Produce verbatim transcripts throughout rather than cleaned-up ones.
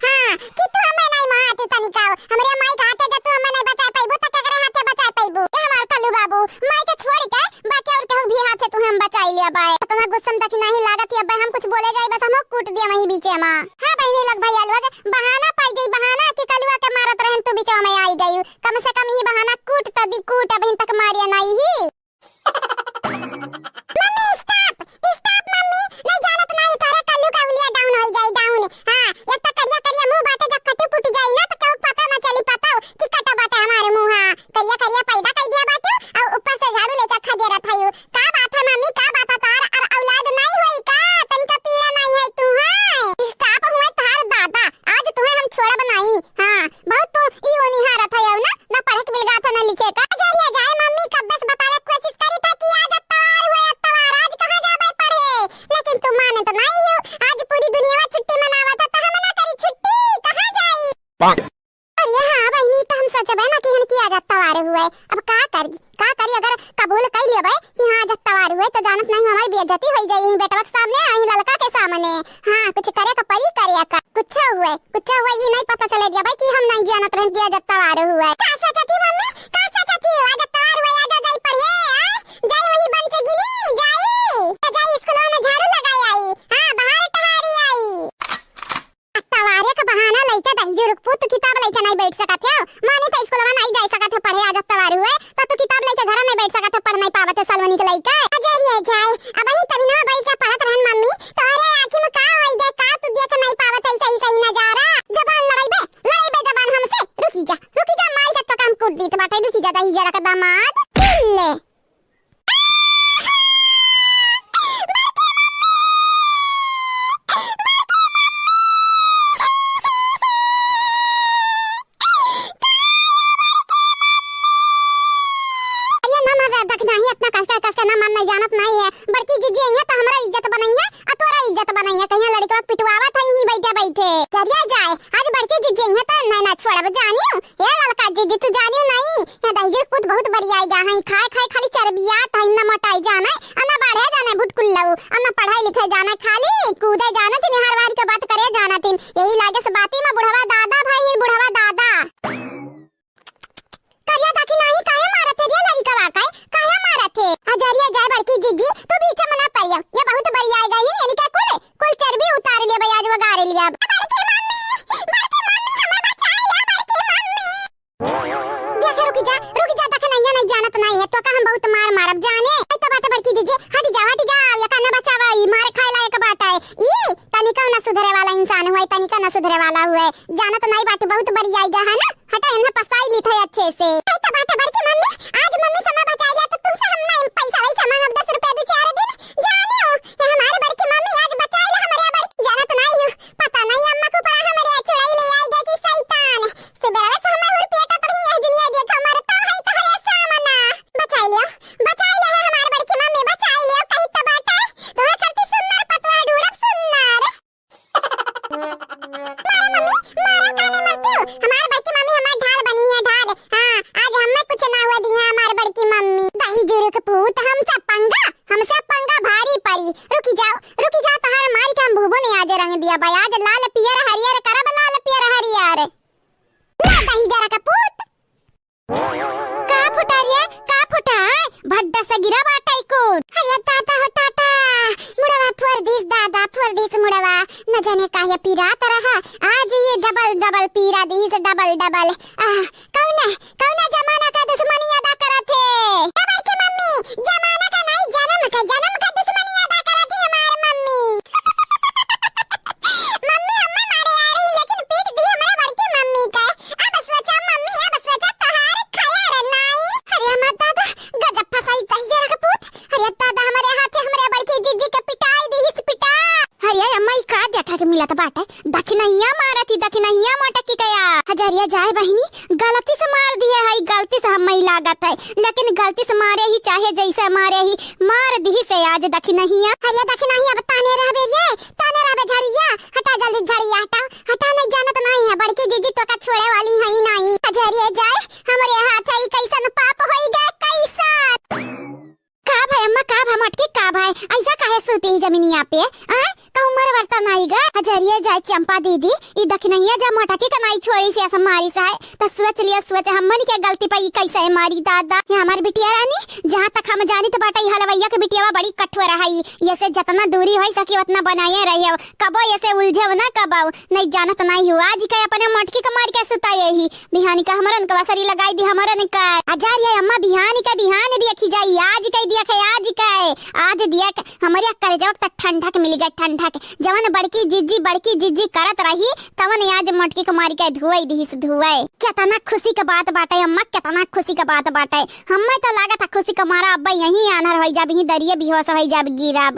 हाँ, कि तू हमें नाहीं मारत तनिकाउ। हमरे माई के हाथे जब तू हमें नाहीं बचाए पइबू, त केकरे हाथे बचाए पइबू? ए हमार कल्लू बाबू, माई के छोड़ि के बाकी अउर केहू भी हाथे तुहें हम बचाइ लेबइ। तुहें गुस्सा में दखिनही लागत ही, अब्बे हम कुछ बोले जाई, बस हमहू कूट दिया वहीं बीचे मा। हाँ बहिनी लोग, भइया लोग, बहाना पाइ जाई, बहाना कि कलुआ के मारत रहन, तू बीचवा में आइ गइउ। कम से कम इही बहाना कूट त दी, कूट, अबहिन तक मारिया नाहीं ही। मम्मी, stop, stop मम्मी, नाहीं जानत नाहीं, तोरे कल्लू का हुलिया down होइ जाई, down। हाँ, एक तो करिया करिया मुँह बाटे, जब कटी फूट जाई ना, तो केहू पता ना चली, पता हो कि कटा बाटे हमारे मुँह। हाँ, करिया करिया पैदा कइ दिया बाटे, अउर ऊपर से झाड़ू लेके खदेरत हइउ। का बात है मम्मी, का बात है तार, अउर औलाद नाहीं होई का? तनिका पीड़ा नाहीं है तू, हाँ? Stop हुए तार दादा, आज तुहें हम छोड़ब नाहीं। हाँ, बहुत तू ई वो निहारत हइउ ना, ना पढ़े के मिल गात है, ना लिखे का। अजरिया जाए मम्मी, कब्बे से बतावे के कोशिश करी था कि आज अतवार हुए, अतवार, आज कहाँ जाबे पढ़े? लेकिन तू मानत नाहीं हो, आज पूरी दुनिया छुट्टी मनावत है, तो हम ना करी छुट्टी, कहाँ जाई? अरे हाँ बहिनी, तो हम सोचबे ना कि हन कि आज अतवार हुए, अब का करी, का करी? अगर कबूल कइ लेबे कि हाँ, आज अतवार हुए, तो जानत नाहीं हमारी बेइज्जती होइ जाई, यहीं बेटवा के सामने, यहीं ललका के सामने। हाँ, कुछ करे का परी, करे का। कुछ हुए, कुछ हुए, ई नाहीं पता चले दिया भाई कि हम नाहीं जानत रहन कि आज अतवार हुए। का सोचत ही मम्मी? का सोचत ही? आज अतवार हुए, आज जाई पढ़े, आय? जाई वहीं बन से गिनी, जाई। तो जाई स्कूल में झाड़ू लगाई आई। हाँ, बाहर टहरी आई। अतवारे का बहाना लइके दहिजरू के पूत, तू किताब लइके नाहीं बइठ सकत हो। मानी तो स्कूलवा नाहीं जाइ सकत हो पढ़े, आज अतवार हुए, तो तू किताब लइके घर नाहीं बइठ सकत हो, पढ़ नाहीं पावत हो सलोनी के लइके। अजरिया जाए, अबहीं तभी ना बइठ के पढ़त रहन मम्मी, तोहरे आँखी में का होइ गए, का तू देख नाहीं पावत है सही सही नजारा? जबान लड़ाइबे, लड़ाइबे जबान हमसे? रुकी जा, रुकी जा, माई का तो काम कूट दीत बाटे, रुकी जा दहिजरा का दामाद। ले। अरे ना मार, दखिनही, इतना कस के, कस के ना मार, नाहीं जानत नाहीं है। बड़की जिज्जी अइहें तो हमरा इज्जत बनइहें, आ तोरा इज्जत बनइहें। कहिया लड़कवा के पिटवावत है यहीं बइठे बइठे। चलिया जाए, आज बड़की जिज्जी अइहें तो नाहीं ना छोड़ब, जानियो। ए ललका जिज्जी, तू जानियो नाहीं, ए दहिजर पूत बहुत बरियाइ गा है, खाए खाए खाली चरबियात है, ना मोटाई जाने, आ ना बढ़े जाने भुटकुल्लऊ, आ ना पढ़ाई लिखे जाने, खाली कूदे जाने, तिन हर बार के बात करे जाने, तिन यही लागे से बाती में बुढ़वा दादा भाई, बुढ़वा दादा। करिया दखिनही काहे मारत है रे लड़िकवा के? काहे मारत है? अजरिया जाए बड़की जिज्जी, तू बीच में ना परियो। ये बहुत बरियाइ गई है, इनके कुल, कुल चर्बी उतार लिया, बयाज वगार लिया। बड़की मम्मी, बड़की मम्मी, हमें बचाइ ला, बड़की मम्मी। देखा, रुकी जा, रुकी जा, दखिनहिया नाहीं जानत नाहीं है, तो का हम बहुत मार मारब जाने। ऐ तो बाटे बड़की जिज्जी, हटि जा, हटि जा, ये का ना बचावा, ई मार खाए लायक बाटे। ई तनिका ना सुधरे वाला इंसान हुए, तनिका ना सुधरे वाला हुए। जानत नाहीं बाटे, बहुत बरियाइ गा है ना। हटा, इन्हें पसाइ ली थे अच्छे से। ऐ तो बाटे बड़की मम्मी, आज मम्मी से ना बचाइ लिया तो तुमसे हम ना पैसा वैसा मांगब, दस रुपया दो चार दिन। जानियो, ये हमारे बड़की मम्मी आज बचाइ ला हमरे बड़की, जानत नाहीं हो, पता नाहीं अम्मा को पड़ा हमरे चुड़ैल ले आइ गए कि शैतान। सुबह से हमें हुर पेटा तो ही यह दुनिया देखा मरता है तोहरे सामना। बचाइ लियो, बचाइ लियो है हमारे बड़की मम्मी, बचाइ लियो, कहीं तो बाटे, तोहरे खातिर सुन्नर पतवा ढूंढब सुन्नर। मारा मम्मी, मारा, काहे मरती हो? हमार बड़की मम्मी हमार ढाल बनी है, ढाल। हाँ, आज हमें कुछ ना हुआ दिया हमार बड़की मम्मी। दहिजरू के पूत, हमसे पंगा, हमसे पंगा भारी परी। रुकी जाओ, रुकी जाओ, तोहार मारी के हम भूबो नहीं आज रंग दिया भाई। आज लाल पियर हरियर करब, लाल पियर हरियर। ला दहिजरा के पूत। का फुटा रे, का फुटा? भड्डा से गिरा बाटै कुछ। अरे दादा हो दादा, मुड़वा फोर दिस दादा, फोर दिस मुड़वा। न जाने काहे पिरात रहा, आज ये डबल डबल पीरा दिस, डबल डबल। आह, कौना, कौना जमाना का दुश्मनी अदा करत है? ए बड़की मम्मी, जमाना का नहीं, जन्म का, जन्म का दुश्मनी अदा करत है हमार मम्मी। मम्मी, अम्मा मारे आ रही, लेकिन पीट दी हमरे बड़की मम्मी के। अब सोचा मम्मी, अब सोचा तोहार खैर नाई। अरे हमार दादा, गजब फसाई दहिजरा के पूत। अरे दादा, हमरे हाथे हमरे बड़की जिज्जी के पिटाई दिहिस पिटा। अरे अम्मा, ई का देखा के मिलत बाटे? दखिनहिया मारत ही, दखिनहिया मोटकी के या। अजरिया जाए बहिनी, गलती से मार दिहे है, गलती से हम्मे लागत है, लेकिन गलती से मारे ही, चाहे जैसे मारे ही, मार दिहिस आज दखिनहिया। अरे दखिनहिया, अब ताने रहबे रे, ताने रहबे झड़िया, हटा जल्दी झड़िया हटा। हटा, नहीं जानत नहीं है, बड़की जिज्जी तोका छोड़े वाली है ही नहीं। अजरिया जाए, हमरे हाथ है, ई कैसन पाप होई गए, कैसन? का भाई अम्मा, का भाई मोटकी, का भाई? ऐसा काहे सूती ही जमीनिया पे? आ? कहूँ मरवरता नहीं गा? अजरिया जाए चंपा दीदी, ई दखिनहिया जब मोटकी का नाई छोड़ी से ऐसा मारी से है, तो सोच लिया, सोच, हमन के गलती पे ई कैसे है मारी दादा। ये हमार बिटिया रानी, जहाँ तक हम जानी तो बाटे, ई हलवैया के बिटियावा बड़ी कठोर है, ये से जितना दूरी होई सकी उतना बनाए रहियो, कबो ये से उलझे ना कबो, नहीं जानत नहीं हुआ, आज के अपने मोटकी का मार के सुताए ही, बिहानी का हमरन का वसरी लगाई दी हमरन का। अजार ये अम्मा बिहानी का बिहान देखी जाई, आज के देखे, आज के, आज देख हमरे करेजवा तक ठंडक मिल गए, ठंडक। जवन बड़की जिज्जी, बड़की जिज्जी करत रही, तवन आज मोटकी के मारी के धुआई दिहिस धुआई। केतना खुशी के बात बाटे अम्मा, केतना खुशी के बात बाटे। हम्मे तो लागत है खुशी के मारा अब यहीं आन्हर होई जाब, यहीं दरिये बेहोश होई जाब, गिरब।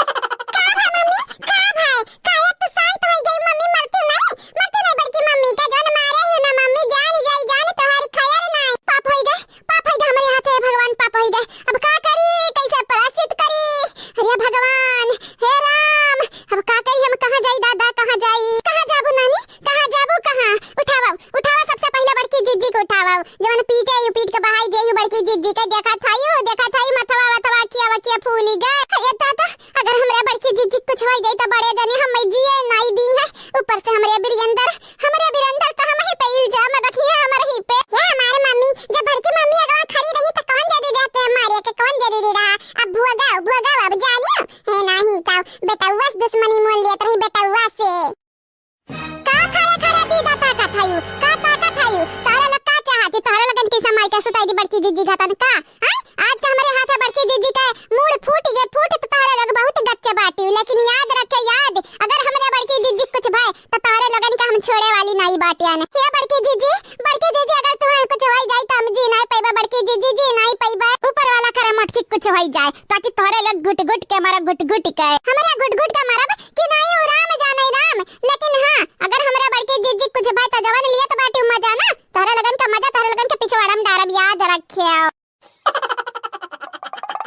का भा मम्मी, का भा? काहे तू शांत होई गई मम्मी? मरती नहीं, मरती नहीं बड़की मम्मी के जौन मारे हो ना मम्मी, जान जाई, जान तोहारी खैर नहीं। पाप होई गए, पाप होई गए हमरे हाथ, हे भगवान, पाप होई गए। अब का करी, कैसे प्रायश्चित करी? अरे भगवान, हे राम, अब का करी हम, कहाँ जाई दादा, कहाँ जाई, कहाँ जाबू नानी, कहाँ जाबू, कहाँ? उठावा, उठावा, सबसे पहले बड़की जिज्जी के उठावा, जवन पीटे यू पीट के बहाई दे यू बड़की जिज्जी के। देखा था यू, देखा था यू, मथवा वथवा, अखिया वखिया फूली गए। अरे दादा, अगर हमरे बड़की जिज्जी कुछ हो जाई तो बड़े जनी हम जिए नहीं दी है, ऊपर से हमरे बिरेंदर, हमरे बिरेंदर तो हम ही पे इल्जाम रखी है, हमरे ही पे। या हमारे मम्मी, जब बड़की मम्मी अगवा खड़ी रही तो कौन जरूरी रहते हमारे के, कौन जरूरी रहा? अब भोगाओ, भोगाओ, अब जानियो। हे नाही का बेटउआ से दुश्मनी मोल लेत रही, बेटउआ से। का खड़ा खड़ा दीदा ताकत हयू? का ताकत हयू? तोहरा लोग का चाहत ही? तोहरा लोगन के समाई के सुताई दी बड़की जिज्जी घतन का? हैं? आज के हमरे हाथ है बड़की जिज्जी के मूड़ फूट गए, फूट तो तोहरा लोग बहुत गच्चे बाटी, लेकिन याद रखे याद, अगर हमरे बड़की जिज्जी कुछ भय तो तोहरे लोगन के हम छोड़े वाली नहीं बाटियान। हे बड़की जिज्जी, बड़की जिज्जी, अगर तुम्हें कुछ हो जाई तो हम जी नहीं पैबा बड़की जिज्जी, जी नहीं पैबा। ऊपर वाला करे मोटकी कुछ हो जाए, ताकि तोहरे लोग घुट घुट के मरा, घुट घुट के। हमरा घुट घुट के मरब कि नाई उ राम जाने राम, लेकिन हाँ, अगर हमरा बड़की जिज्जी कुछ भय त जवन लियत बाटी उ मजा ना, तोहरे लगन का मजा तोहरे लगन के पिछवाड़ा में डारब, याद रखे।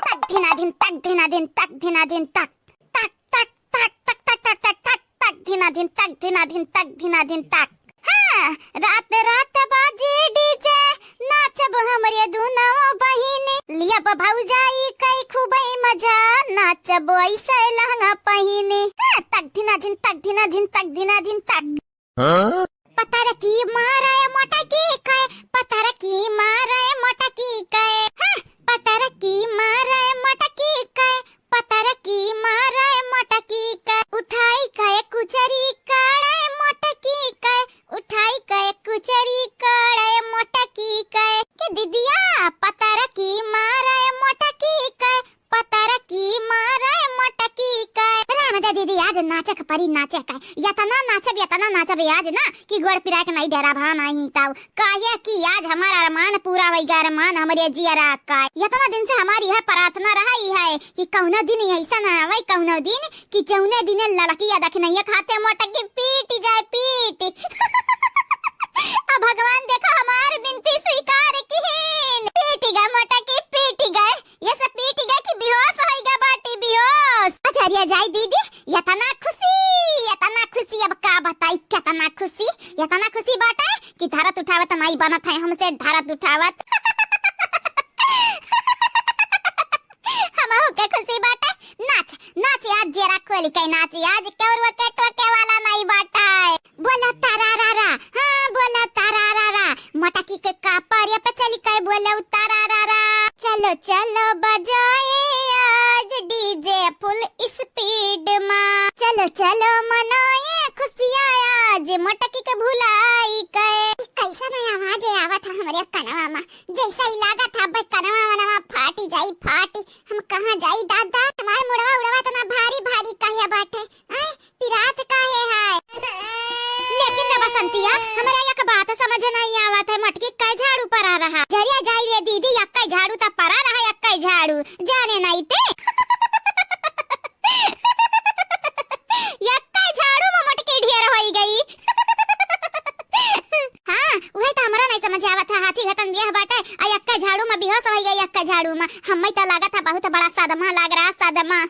तक धिना धिन, तक धिना धिन, तक धिना धिन, तक, तक, तक, तक, तक, तक, तक, तक, तक, धिना धिन, तक धिना धिन, तक धिना धिन, तक। हाँ, रात रात बाजी डीजे, नाचब हमरे दुनो बहिनी। लियब भौजाई कई खूबे मजा, नाचब ऐसे लहंगा पहिनी। हाँ, तक धिना धिन, तक धिना धिन, तक धिना धिन, तक। हाँ? पतर की मारे मोटकी के, पतर की मारे मोटकी के। हाँ, पतर की मारे मोटकी के, पतर की मारे मोटकी के। उठाई के कुचरी काढ़े मोटकी के, उठाई के कुचरी काढ़े मोटकी के। के दीदिया, पतर की मारे मोटकी के, पतर की मारे मोटकी के। राम दे दीदी, आज नाचे के परी, नाचे के। यतना नाचब, यतना नाचब आज ना कि गोड़ पिराए के नहीं डेरा भा नहीं ताऊ। काहे कि आज हमार अरमान पूरा होई गा, अरमान हमरे जियरा का। यतना दिन से हमारी यह प्रार्थना रही है कि कौनो दिन ऐसा ना आवे, कौनो दिन कि जौने दिने लड़किया दखिनैया खाते मोटकी पीट जाए, पीट। अब भगवान देखा हमार विनती स्वीकार किहिन। पीट गए मोटकी, पीट गए। ये सब पीट गए कि बेहोश होई गए बाटी, बेहोश। अजरिया जाई दीदी, यतना खुशी, यतना खुशी, अब का बताई, कितना खुशी, यतना खुशी बाटे कि धरत उठावत नाई बनत है हमसे, धरत उठावत। हमहू के खुशी बाटे। नाच, नाच आज जेरा खोली के नाच, आज केहू रोके टोके वाला नहीं बाटे। बोला तारा रा रा, हाँ बोला तारा रा रा, मोटकी के कापर ये पे चली के बोले तारा रा रा। चलो चलो बजाए आज डीजे फुल स्पीड मा, चलो चलो मनाए खुशियाँ आज मोटकी के भुलाई के। ई कैसन आवाज आवत है हमरे कनवा मा, जैसे ही लागत है अब कनवा वनवा फाटी जाई फाटी। हम कहाँ जाई दादा, हमार मुड़वा उड़वा इतना भारी भारी काहे बाटे, आय, पिरात काहे है? लेकिन रे बसंतिया, हमरा एक बात समझ नहीं आवत है, मोटकी कै झाड़ू परा रहा? जरिया जाई रे दीदी, एक्कै झाड़ू त परा रहा, एक्कै झाड़ू, जाने नहीं ते। एक्कै झाड़ू में मोटकी ढेर होई गई। हाँ, उहे त हमरा नहीं समझ आवत है, हाथी घतन देह बाटे, आ एक्कै झाड़ू में बेहोश होई गई, एक्कै झाड़ू में। हम्मै त लागत है बहुत बड़ा सदमा लाग रहा, सदमा।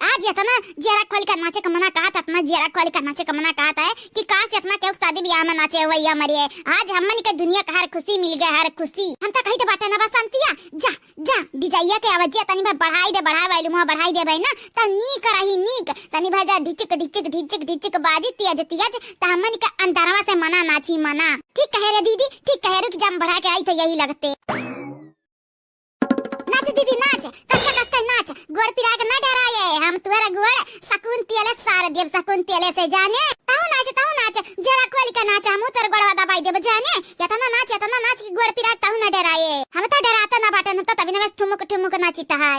आज इतना जियरा खोल कर नाचे का मना कहत, इतना जियरा खोल कर नाचे का मना कहत है। कि काश एतना केहू के शादी बियाह में नाचे हुए या मरिए। आज हमन के दुनिया का हर खुशी मिल गए, हर खुशी। हम तो कही तो बाटे ना बसंतिया, जा, जा, डीजइया के आवाजिया तनी भर बढ़ाई दे, बढ़ाई वाली मुआ बढ़ाई दे भाई ना, त नीक रही नीक। तनी भर जा ढिचिक, ढिचिक, ढिचिक, ढिचिक बाजी तेज, तेज, त हमन के अंतरवा से मना नाची मना। ठीक कहे रे दीदी, ठीक कहे, रुक जा, हम बढ़ा के आई तो यही लगते। नाच दीदी नाच, कसके कसके नाच, गोड़ पिराए के ना डराए, हम तुहरा गोड़ सकून तेले सार देब, सकून तेले से जाने। तहु नाच, तहु नाच, जरा खोल के नाच, हमहू तोर गोड़वा दबाई देब जाने। एतना नाच, एतना नाच कि गोड़ पिराए तहु ना डराए। हम तो डराता ना बाटन, हम तो तभी ना बस ठुमुक ठुमुक नाचित है।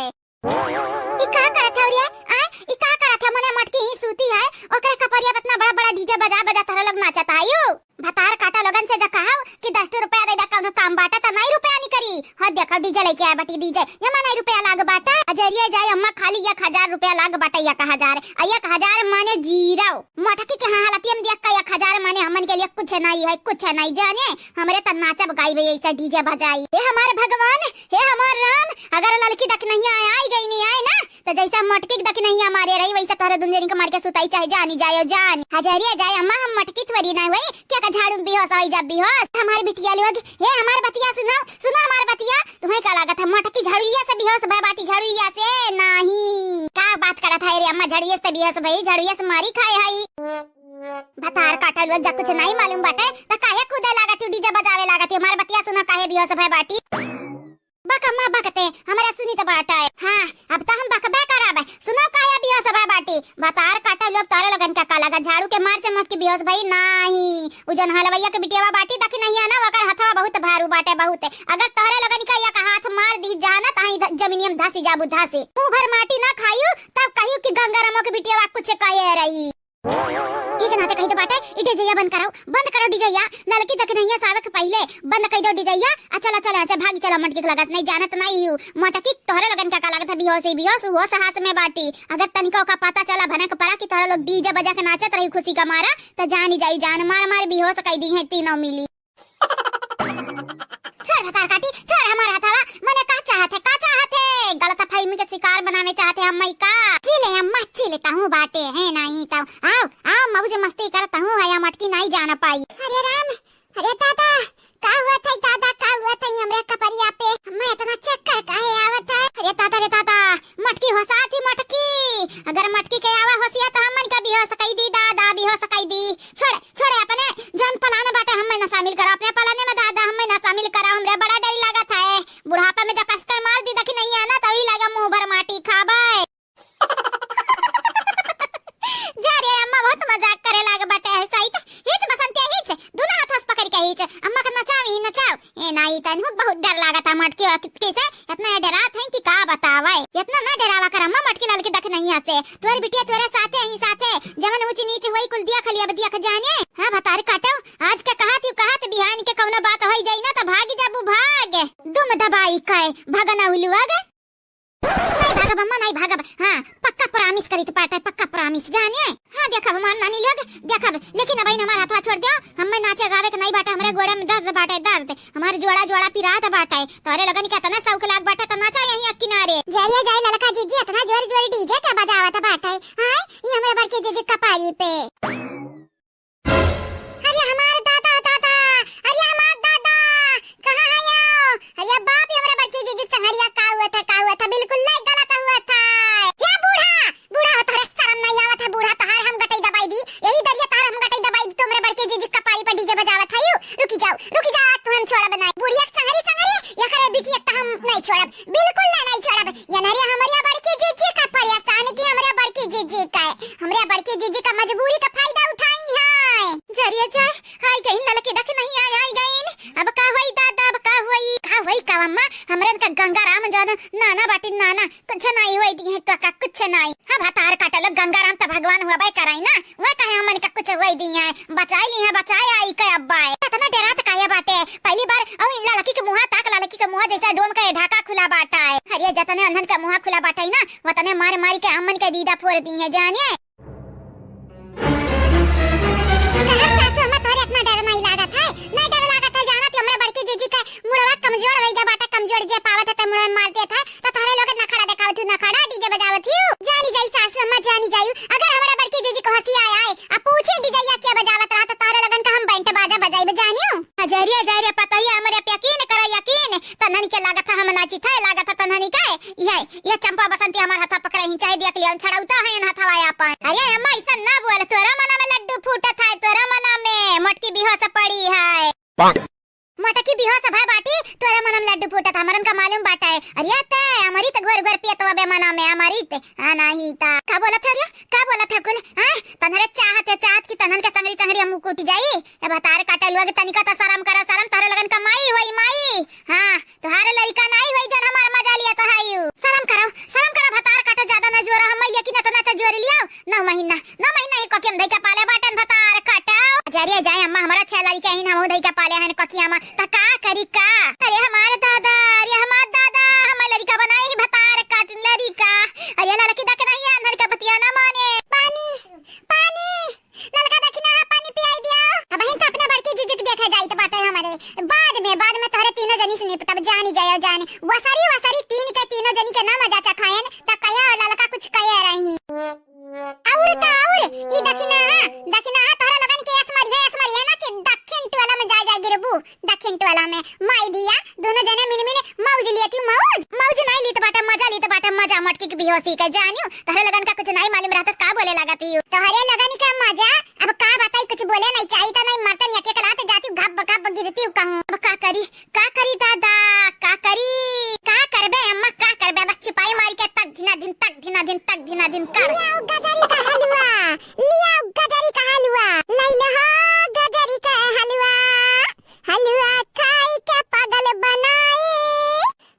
ई का करत हौ रे? आय, ई का करत है? मने मटकी ही सूती है, ओकरे कपरिया पे एतना बड़ा बड़ा डीजे बजा बजा तोहरा लोग नाचत है यू। भतार काटा लोगन से जा कहव कि दस ठो रुपया दे दा, कौनो काम बाटे त नाई रुपया निकरी। हाँ देखो डीजे लेके आए बाटी डीजे, एमा नाई रुपया लाग बाटे। अजरिया जाए अम्मा खाली एक हजार रुपया लाग बाटे, एक हजार। आ एक हजार माने जीरो। मटकी के हाँ हालतिया में देख के एक हजार माने हमन के लिए कुछ नाई है, कुछ नाई जाने। हमरे त नाचब गाइबे ऐसा डीजे बजाई। हे हमार भगवान, हे हमार राम, अगर ललकी दखिनहिया आई गई नहीं आए ना, त जैसा मटकी के दखिनहिया मारे रही, वैसा तोहरे दुनिया के मार के सुताई, चाहे जानी जायो जान। हजरिया जाए अम्मा, हम मटकी थोड़ी ना हुई, क्या का झाड़ू में बेहोश होई जब बेहोश। हमार बिटिया लोग, हे हमार बतिया सुनो, सुनो हमार बतिया, तुम्हें का लागत है मटकी झड़ुइया से बेहोश भय बाटी, झड़ुइया से नहीं। का बात करत है रे अम्मा, झड़ुइया से बेहोश भई, झड़ुइया से मारी खाए हई। भतार काटा लोग जब कुछ नहीं मालूम बाटे, त काहे कूदे लागत हो, डीजे बजावे लागत हो, हमार बतिया सुनो काहे बेहोश भय बाटी। बक अम्मा बकते, हमरा सुनी त बाटे। हाँ, अब त हम बकबे करब। सुनो काहे बेहोश भय बाटी। भतार काटा लोग तोरे लोगन का का लगा, झाड़ू के मार से मोट के बेहोश भई नाही। उ जौन हलवैया के बिटियावा बाटी दखिनहिया ना, ओकर हथवा बहुत भारू बाटे, बहुत। अगर तोहरे लोगन का एक हाथ मार दी जाना, त ही ध-, जमीनिया में धसी जाबू, धसी। मुंह भर माटी ना खायू, तब कहियो कि गंगारामो के बिटियावा कुछ कहे रही। ई के नाते कही तो बाटे, ई डीजइया बंद कराओ, बंद करो डीजइया। ललकी दखिनहिया से आवे के पहिले बंद कई दो डीजइया। आ चला, चला, ऐसे भाग चला, मटकी के लगत नहीं जानत नहीं हूँ। मटकी तोहरे लोगन का, का लगत है, बेहोश ही बेहोश, होश हाथ में बाटी। अगर तनिको का पता चला भनक पड़ा कि तोहरे लोग डीजे बजा के नाचत रही खुशी का मारा, त जानी जाई जान, मार मार बेहोश कई दी है तीनों मिली। छोड़ भतार काटी, छोड़ हमार हथवा। मने का चाहत है, का चाहत है? गलत फहमी के शिकार बनावे चाहत है अम्मा ई का? चिले अम्मा, चिले तहूँ बाटे है नाही तहूँ। आओ, आओ, मौज मस्ती कर तहूँ है, या मटकी नाही जान पाई। अरे राम, अरे दादा, का हुआ था दादा, का हुआ था हमरे कपड़िया पे? अम्मा इतना चक्कर काहे आवत है? अरे दादा रे दादा, मटकी होसा थी मटकी। अगर मटकी के आवा होसिया त हमन का बेहोश कई दी दादा, बेहोश कई दी। छोड़, छोड़े अपने जौन plan बाटे, हम्मे ना शामिल करा अपने plan में दादा, हम्मे ना शामिल करा। हमरे बड़ा डर लागत है, बुढ़ापा में जब कसके मार दी दखिनहिया ना, तभी लगा मुंह भर माटी खाबे। जा रे अम्मा, बहुत मजाक करे लाग बाटे है सही त। हिच बसंतिया हिच, दोनों हाथों से पकड़ के हिच। अम्मा के नचावी, नचाओ। ए नाई तन बहुत डर लागत है मटकी वटकी से, इतना डरात है कि का बतावे। इतना ना डरावा कर अम्मा, मटकी ललकी दखिनहिया से। तोर बिटिया तोरे साथे ही साथे, जवन ऊंच नीच हुई कुल दिया खलिया बदिया के जाने। हाँ भतार काटो, आज के कहत ही कहत बिहान के कौनो बात होई जाई ना त भाग जाबू भाग। दुम दबाई के भगना उलुआ गे। नहीं भागब अम्मा, नहीं भागब। हाँ, पक्का promise करित बाटे, पक्का promise जाने। हाँ देखब हमार नानी लोग, देखब, लेकिन अब हमार हथवा छोड़ दियो। हम्मे नाचे गावे के नहीं बाटे, हमरे गोड़े में दर्द बाटे, दर्द। हमार जोड़ा जोड़ा पिरात बाटे। तोरे लोगन के इतना शौक लाग बाटे त नाचा यहीं एक किनारे। जरिया जाए ललका जीजी, इतना जोर जोर डीजे के बजावत बाटे। हाय, ये हमरे बड़की जीजी कपारी पे। अरे हमार दादा, दादा, अरे हमार दादा, कहाँ है यो? अरे बाप, ये हमरे बड़की जीजी संगरिया का हुआ था, का हुआ था, बिल्कुल नहीं गलत हुआ था। हे बूढ़ा, बूढ़ा हो, तोहरे शर्म नहीं आवत है, बूढ़ा, तोहार हम गटई दबाई दी, यही दरिया तोहार हम गटई दबाई दी, तुमरे बड़की जीजी कपारी पर डीजे बजावत है यू। रुकी जाओ, रुकी जाओ, आज तुहन छोड़ब नहीं। बुढ़िया के संगरी, संगरी, या करे बिटिया के त हम नहीं छोड़ब, बिल्कुल ना नहीं छोड़ब। ये नरिया हमरिया बड़की जीजी का परेशान की हमरे बड़की जीजी का, हमरे बड़की जीजी का मजबूरी का फायदा उठाई है। जरिया जाए, हाय कहीं ललकी दखिनहिया आई गईन। अब का होई दादा, अब का होई, का होई का अम्मा? हमरे इनका गंगाराम जौन नाना बाटी नाना, कुछ नहीं होई दी है तो का कुछ नहीं। अब भतार काटल गंगाराम त भगवान हुआ बाई कराई ना, वह कहे हमन का कुछ होई दी है, बचाई ली है, बचाए आई के अब्बा है। इतना डरात काहे बाटे? पहली बार और ललकी के मुहा ताक, ललकी के मुहा जैसे डोम के ढाका खुला बाटा है। अरे जतने अन्हन के मुहा खुला बाटा है ना, वतने मार मार के हमन के दीदा फोड़ दी है जाने। कहा सासू अम्मा, तोहरे इतना डर नहीं लागत है, नहीं डर लागत है, जानत ही हमरे बड़की जीजी का मुड़वा कमजोर होई गया बाटे, कमजोर जे पावत है त मुड़वा मार देत है, त तोहरे लोग नखड़ा देखावत हूँ, नखड़ा डीजे बजावत हूँ। जानी जाई सासू अम्मा, जानी जाई, अगर हमरे बड़की जीजी को हंसी आए आए, अब पूछे डीजे या क्या बजावत मोटकी बिहोस भय बाटी, तोरे मनम लड्डू फूटत, हमरन का मालूम बाटे। अरे ते अमृत घोर घोर पियत हवे मना में अमृत। हाँ, नाही ता। का बोलत है रे? का बोलत है कुल? हाँ? तन्हरे चाहत है, चाहत कि तन्हन के संगरी संगरी हम कुटी जाई। ए भतार काटे लोग, तनिका तो शरम करा, शरम। तोहरे लगन का माई होई, माई। हाँ, तोहरे लड़िका नाही होई जन हमार मजा लिया तो है यू। शरम करो, शरम करो, भतार काटो, ज्यादा न जोरो, हम यकीन तो ना जोर लियो। नौ महीना, नौ महीना ही कोखियम धइके पाले बाटन भतार कटाओ। जरिए जाए अम्मा, हमरा छह लड़िका हिन, हमहू धइके पाले हन कोखिया मा। त का करी का? अरे हमार दादा, अरे हमार दादा, हमार लड़िका बनाए ही भतार काट लड़िका। अरे लड़की दखिनही, अंधर का बतिया ना माने। पानी, पानी, ललका दखिनहा, पानी पियाई दियो। अबहिन त अपने बड़की जीजी के देखे जाइत बाटे हमरे। बाद में, बाद में तोहरे तीनों जनी से निपटब, जानी जायो जानी। वसरी, वसरी तीन के तीनों जनी के ना मजा चखाएन, त कहिया ललका कुछ कहे रही। अउर त अउर, ई दखिनहा, दखिनहा तोहरा लोगन के असमरिये, असमरिये ना कि दक्षिण टोला में जा, जा गिरबू, दक्षिण टोला में। माई धिया, दोनों जने मिल मिल मौज लियत ही, मौज। मौज नाई लीत बाटे, मजा लीत बाटे, मजा। मटकी के बिहोसी के जानियो, तोहरा लोगन का कुछ नाई मालूम रहत, का बोले लागत ही। तोहरे लोगन का मजा, अब का बताई, कुछ बोले नाई चाही त नाई मरतन एक एक लात जाती, घप घप गिरती कहूँ। अब का करी? का करी दादा, का करी? का करबे अम्मा, का करबे? बस चिपाई मारी के तक धिना धिन, तक धिना धिन, तक धिना धिन कर। लियाओ गजरी का हलवा, लियाओ गजरी का हलवा, लैलो हो गजरी का हलवा, हलवा खाई के पागल बनाई।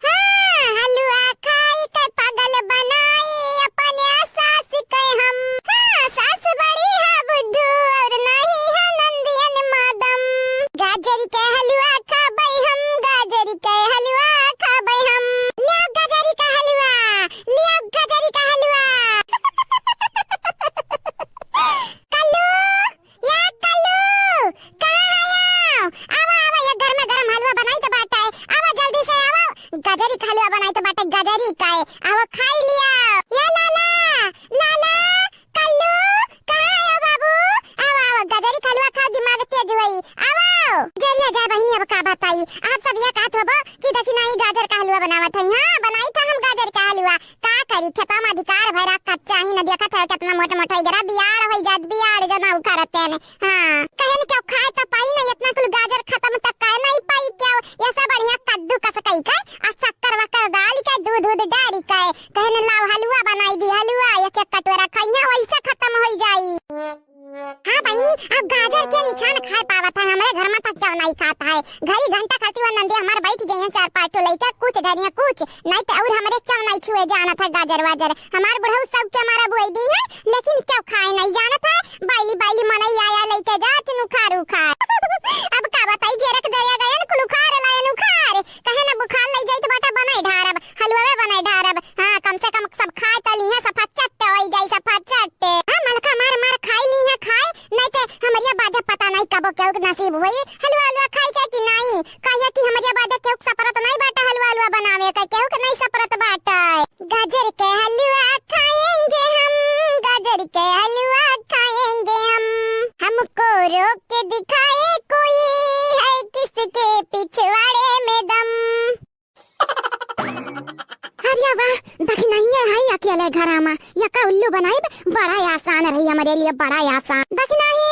हाँ, हलवा खाई के पागल बनाई अपने सास के हम। हाँ, सास बड़ी है बुद्धू और नहीं है नंदियन मादम। गाजर के हलवा खाबै हम, गाजर के हलवा खाबै हम। लियाओ गाजर का हलवा, लियाओ गाजर का हलवा। कल्लू, या कल्लू, कहाँ है? आवा, आवा, ये गरमा गरम हलवा बनाइत बाटे। आवा, जल्दी से आवा। गजरी का हलवा बनाइत बाटे, गजरी का है। आवा, खाई लिया। या लाला, लाला, कल्लू, कहाँ है बाबू? आवा, आवा, गजरी का हलवा खाओ, दिमाग तेज होई। आवा। जरिया जा बहिनी, अब का बताई? आप सब ये कहत होबो कि दखिनही गाजर का हलवा बनावत है। हाँ, बनाइत हम गाजर का हलवा। का करी, खेतवा में अधिकार भैरा कच्चा ही न देखत है, कितना मोट मोट होई गरा, बियाड़ होई जात, बियाड़ जना उखाड़ते में। हाँ, कहेन क्यों खाए तो पाई नहीं, इतना कुल गाजर खत्म तक काहे नहीं पाई क्यों? ये सब बढ़िया कद्दू कस कई के, आ शक्कर वक्कर डाल के, दूध दूध डाल के, कहेन लाओ हलवा बनाई दी, हलवा एक एक कटोरा खाइया, वैसे खत्म होई जाई। हाँ बहिनी, अब गाजर के निछान खाए पावत है, हमरे घर में तक क्यों नहीं खाता है। घड़ी घंटा खाती हुआ नंदे हमार बैठ गई हैं चार पाँच ठो लइका, कुछ ढरिया कुछ, नहीं तो और हमरे क्यों नहीं छुए जानत है गाजर वाजर। हमार बुढ़ऊ सब के हमारा बुआई दी है, लेकिन क्यों खाए नहीं जानत है। बाइली बाइली मनई आया लइके जात नुखार उखार। अब का बताई, जेरक जरिया गयन कुल उखार लायन उखार। कहे न बुखार लई जाइत बाटा बनाई ढारब, हलुआ बनाई ढारब। हाँ, कम से कम सब खाए त लिहे, सफा चट्ट होई जाई, सफा चट्ट। हाँ, मलका मार मार खाई लिहे खाए, नहीं ते हमरिया बाजे पता नहीं कबो केहू के नसीब होई हलुआ हलुआ खाई के कि नहीं। कहिए कि हमरिया बाजे केहू के सपरत नहीं बाटे हलुआ हलुआ बनावे के, केहू के नहीं सपरत बाटे। गाजर के हलुआ खाएंगे हम, गाजर के हलुआ खाएंगे हम, हमको रोक के दिखाए कोई है किसके पिछवाड़े में दम। अरे वाह, दखिनहिए है अकेले घरा मा, यका उल्लू बनाइब, बड़ा आसान रही हमरे लिए, बड़ा आसान। दखिनही,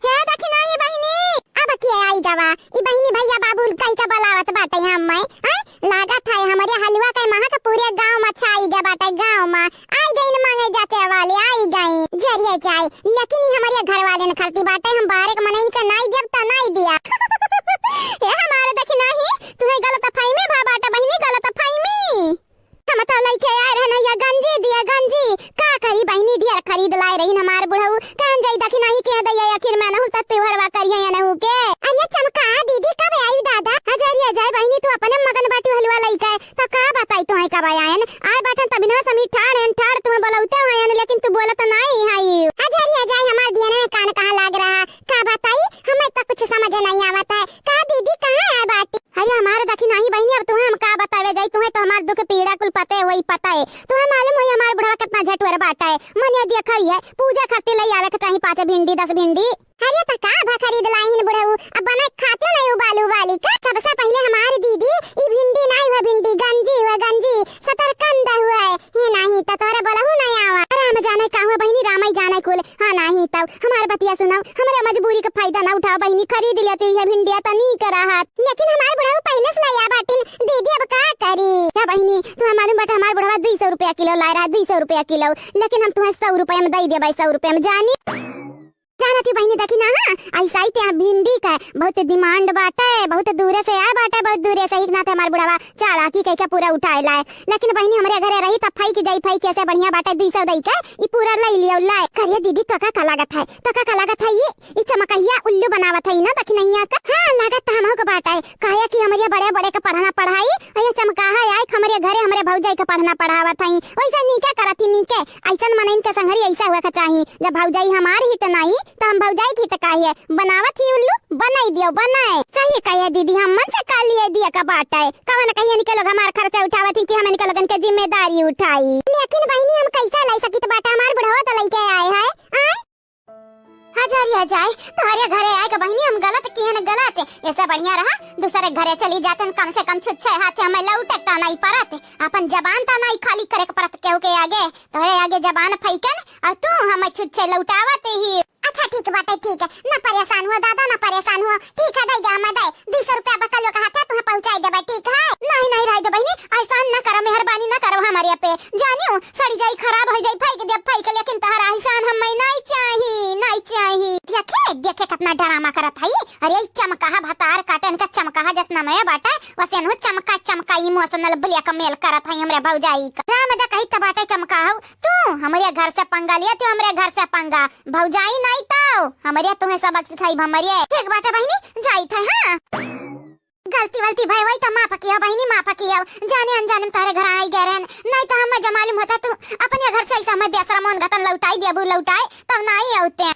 हे दखिनही बहिनी, अब के आई गवा, ई बहिनी भैया बाबू कई का बोलावत बाटे हम मैं, हैं? लागत है हमरे हलुआ के महक पूरे गाँव मा छाई गए बाटे, गाँव मा। आई गई न मांगे जाते वाले, आई गई। जरिए जाए, लेकिन ई हमरे घर वाले न खरती बाटे, हम बाहरे के मनइन के नाई देब त नाई दिया। ए हमारे दखिनही, तुम्हें गलत फहमी भा बाटे बहिनी, गलत फहमी। हम तो लइके आए रहन या गंजी दिया गंजी, का करी बहिनी ढेर खरीद लाए रही हमार बुढ़ऊ, कहन जाई दखिनही के दैया आखिर में नहु त त्योहरवा करिए या नहु के। अरे चमका दीदी कब आई दादा? हजारी आ जाए बहिनी, तू अपने मगन बाटू हलुआ लइके, त का बताई तोहे कब आयन? आए बाटन तबिनवा समी ठाड़ एन ठाड़ तुम्हें बोलौते होयन, लेकिन तू बोलत नाई हई। हजारी आ जाए हमार दियन में कान कहाँ लाग रहा, का बताई, हमें तो कुछ समझ नहीं आवत है। का दीदी कहाँ आए बाटी? अरे हमार दखिनही बहिनी, अब तुम्हें हम का बतावे जाई, तुम्हें तो हमार दुख पीड़ा कुल पते होई, पता है। तुम्हें मालूम होई हमार बुढ़वा कितना झटुअर बाटा है। मनिया दिया खई है, पूजा खातिर लई आवे के चाही पाँच भिंडी, दस भिंडी। अरे त का भा खरीद लाइन बुढ़ऊ, अब बना खाते नहीं उबालू उबाली का। सबसे पहले हमार दीदी, ई भिंडी नहीं हुआ भिंडी, गंजी हुआ गंजी, सतरकंद हुआ है। हे नाही त तोरे बोलहु नहीं आवा। राम जाने का हुआ बहिनी, राम ही जाने कुल। हाँ नाही तब हमार बतिया सुनाओ, हमरे मजबूरी का फायदा ना उठावा बहिनी, खरीद लिया तू ये भिंडिया तनी करा हाथ। लेकिन हमार बुढ़ऊ पहिले से लाया बाटिन, दीदी अब का करी? या बहिनी, तुम्हें मालूम बाटे हमार बुढ़वा दुई सौ रुपया किलो लाए रहा, दुई सौ रुपया किलो, लेकिन हम तुम्हें सौ रुपया में दे देबे, सौ रुपया में जानी। जानत ही बहिनी, देखी ना, हाँ, ऐसा ही ते भिंडी का बहुत demand बाटे, बहुत दूरे से आए बाटे, बहुत दूरे से, ही नाते हमार बुढ़वा चालाकी कइके पूरा उठाए लाए। लेकिन बहिनी, हमरे घरे रही तब फेंक जाई, फेंक ऐसे बढ़िया बाटे, दुई सौ दई के ई पूरा लई लियो, लाए। करिए दीदी, तोका का लागत है, तोका का लागत है, ये, ई चमकहिया उल्लू बनावत है ना दखिनहिया का? हाँ, लागत तो हमहू के बाटे, काहे कि हमरे बड़े बड़े के पढ़ना पढ़ाई, और ये चमकाहा आए हमरे घरे हमरे भौजाई के पढ़ना पढ़ावत है, वैसे नीके करत ही, नीके। ऐसन मनइन के संगरी ऐसा हुआ के चाही, जब भौजाई हमार हित नाई, त हम भौजाई के हित काहे बनावत ही उल्लू? बनाई दियो, बनाए। सही कहे दीदी, हम मन से का लिए दिया का बाटे, कवन कहिए इनके लोग हमार खर्चा उठावत ही कि हम इनके लोगन के जिम्मेदारी उठाई। लेकिन बहिनी, हम कैसे लाई सकित बाटे, हमार बुढ़वा तो लइके आए है, आए? हजारिया जाए, तोहरे घरे आए के बहिनी हम गलत किए न गलत, ऐसे बढ़िया रहा, दूसरे घरे चली जाते न, कम से कम छुच्छे हाथे हमें लौटे ता नहीं परत, अपन जबान ता नहीं खाली करे के परत केहू के आगे। तोहरे आगे जबान फैकन और तू हमें छुच्छे लौटावत ही। अच्छा ठीक बाटे, ठीक है, ना परेशान हुआ दादा, ना परेशान हुआ। ठीक है, दे दे, हमें दे, दुई सौ रुपया बकलो के हाथे तुम्हें पहुँचाई देबे, ठीक है? नहीं, नहीं, रह दे बहिनी, एहसान ना करो, मेहरबानी ना करो हमारे पे, जानियो, सड़ी जाई, खराब हो जाई, फेंक दे, फेंक, लेकिन तोहरा एहसान हमें नहीं चाही, नहीं चाही। देखे, देखे कितना ड्रामा करत है। अरे, ई चमकाहा भतार काटे, इनका चमकाहा जस नमवे बाटे, वसे इनहु चमका, चमका emotional blackmail करत है हमरे भौजाई का। राम दा कही त बाटे चमकाहा, तू हमरे घर से पंगा लिया, तू हमरे घर से पंगा। भौजाई नहीं तो हमरे तुम्हें सबक सिखाई हमरे। ठीक बाटे बहिनी, जाइत है, हाँ। गलती वलती भय होई तो माफ किया बहिनी, माफ किया। जाने अनजाने में तोहरे घर आई गए रहन, नहीं तो हमें जब मालूम होता तू अपने घर से ऐसा हमें बेसरा मोन घतन लौटाई देबू, लौटाए, तब नहीं होते।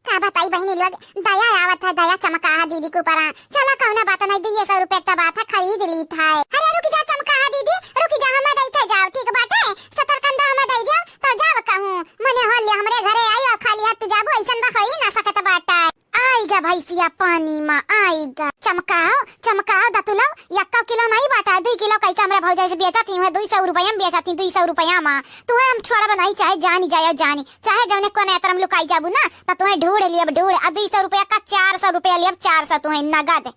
का बताई बहिनी लोग, दया आवत है, दया चमकाहा दीदी के ऊपर। चला कौनो बात नहीं, दुइये सौ रुपया के बात है, खरीद लीत है। अरे रुक जा चमकाहा दीदी, रुक जा, हमें दई के जाओ, ठीक बाटे, सतरकंदा हमें दई दियो, तो जाओ कहूँ, मने हो लिया हमरे घरे आई और खाली हाथ जाबू, ऐसन तो होई ना सकत बाटे। आइगा भैंसिया पानी मा आइगा। चमकाओ, चमकाओ दतुलव, यक्का किलो नहीं बाटा, दुई किलो कइके हमरा भौजाई से बेचत ही, उहे दुई सौ रुपया में बेचत ही, दुई सौ रुपया मा। तुहे हम छोड़ब नहीं, चाहे जानी जायो जानी, चाहे जौने कोने अतरम लुकाई जाबू ना, त तुहे ढूंढ लियब ढूंढ, आ दुई सौ रुपया का चार सौ रुपया लियब, चार सौ तुहे नगद।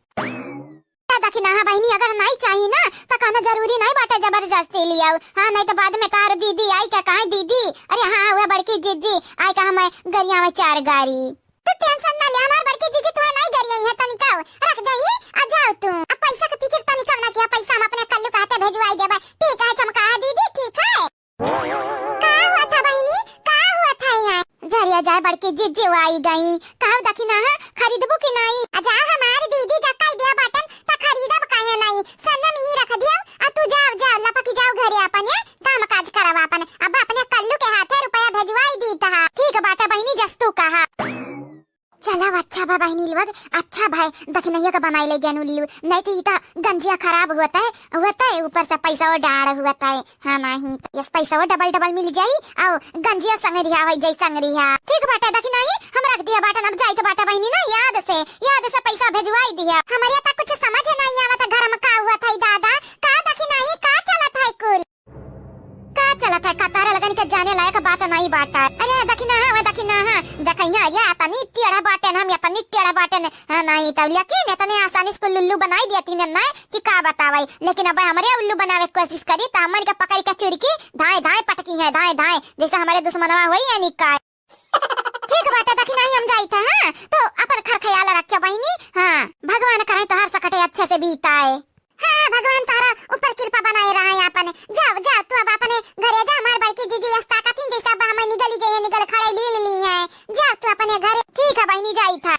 ए दखिनहा बहिनी, अगर नहीं चाही ना, त कहना जरूरी नहीं बाटे जबरदस्ती लियाऊ। हाँ, नहीं त बाद में तहार दीदी आई के कहे, "दीदी, अरे हाँ, वह बड़की जिज्जी आई के हमें गरिया में चार गारी।" तू tension ना ले, हमार बड़की जिज्जी तुहे नहीं गरियाई है तनिका, रख दे ही, आ जाओ तू। अब पैसा के फिकिर तनिका ना किया, पैसा हम अपने कल्लू के हाथे भेजवाई देबे। ठीक है चमकाहा दीदी, ठीक है। का हुआ था बहिनी, का हुआ था यहाँ? जरिया जाए बड़की जिज्जी आई गई। का हो दखिनहा, खरीदबू कि नहीं? अच्छा हमार दीदी जब कह दिया बाटन त खरीदब काहे नहीं? सन्ने में ही रख दियो, आ तू जाओ, जाओ, लपकी जाओ घरे अपन, ये काम काज करब अपन। अब अपने कल्लू के हाथे रुपया भेजवाई दी तहा। ठीक बाटे बहिनी, जस तू कहा। चलो अच्छा बा बहिनी लोग, अच्छा भाई दखिनहिया का बनाई ले गन उल्लू, नहीं तो ई त गंजिया खराब होता है, होता है, ऊपर से पैसा वो डाढ़ होता है। हाँ नहीं, यस पैसा वो डबल डबल मिल जाई, आओ गंजिया संगरिया हो जाई संगरिया। ठीक बाटे दखिनही, हम रख दिया बाटन, अब जाइत बाटे बहिनी ना, याद से, याद से पैसा भेजवाई दिया। हमरे त कुछ समझ नहीं आवत घर में का हुआ था दादा, का दखिनही, का चलत है कुल? का चलत है? का तारा लगन के जाने लायक बात नहीं बाटा। अरे दखिनहा, वे दखिनहा, देखइया, ये अतनी टेढ़ा बाटे ना, हम अतनी टेढ़ा बाटे ने, हाँ, नहीं तो लेकिन इतने आसानी से कुल उल्लू बनाई दिया तीन ना कि का बतावे। लेकिन अब हमरे उल्लू बनावे के कोशिश करी तो हमन के पकड़ के चुरकी धाए धाए पटकी है, धाए धाए, जैसे हमारे दुश्मनवा होई या निकाय। ठीक बाटे, दखिनही हम जाइत है, हाँ? तो अपन खर ख्याल रखियो बहिनी, हाँ, भगवान करे तोहार सकटे अच्छे से बीताए। हाँ, भगवान तोहरा ऊपर कृपा बनाए रहा है अपन। जाओ, जाओ, तू अब अपने घरे जा, हमार बड़की जीजी यस ताकत ही जैसे अब हमें निगल ही जाइए, निगल खड़े ली ली है। जाओ तू अपने घरे। ठीक है बहिनी, जाइत है।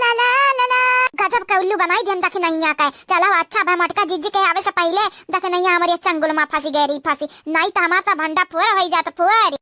ला, ला, ला, ला। गजब के उल्लू बनाई दिहन दखिनहिया के। चलो, अच्छा भा मोटका जीजी के आवे से पहिले दखिनहिया हमरे चंगुल मा फंसी गए रही, फंसी। नहीं तो हमार तो भंडा फोर होई जात, फोर।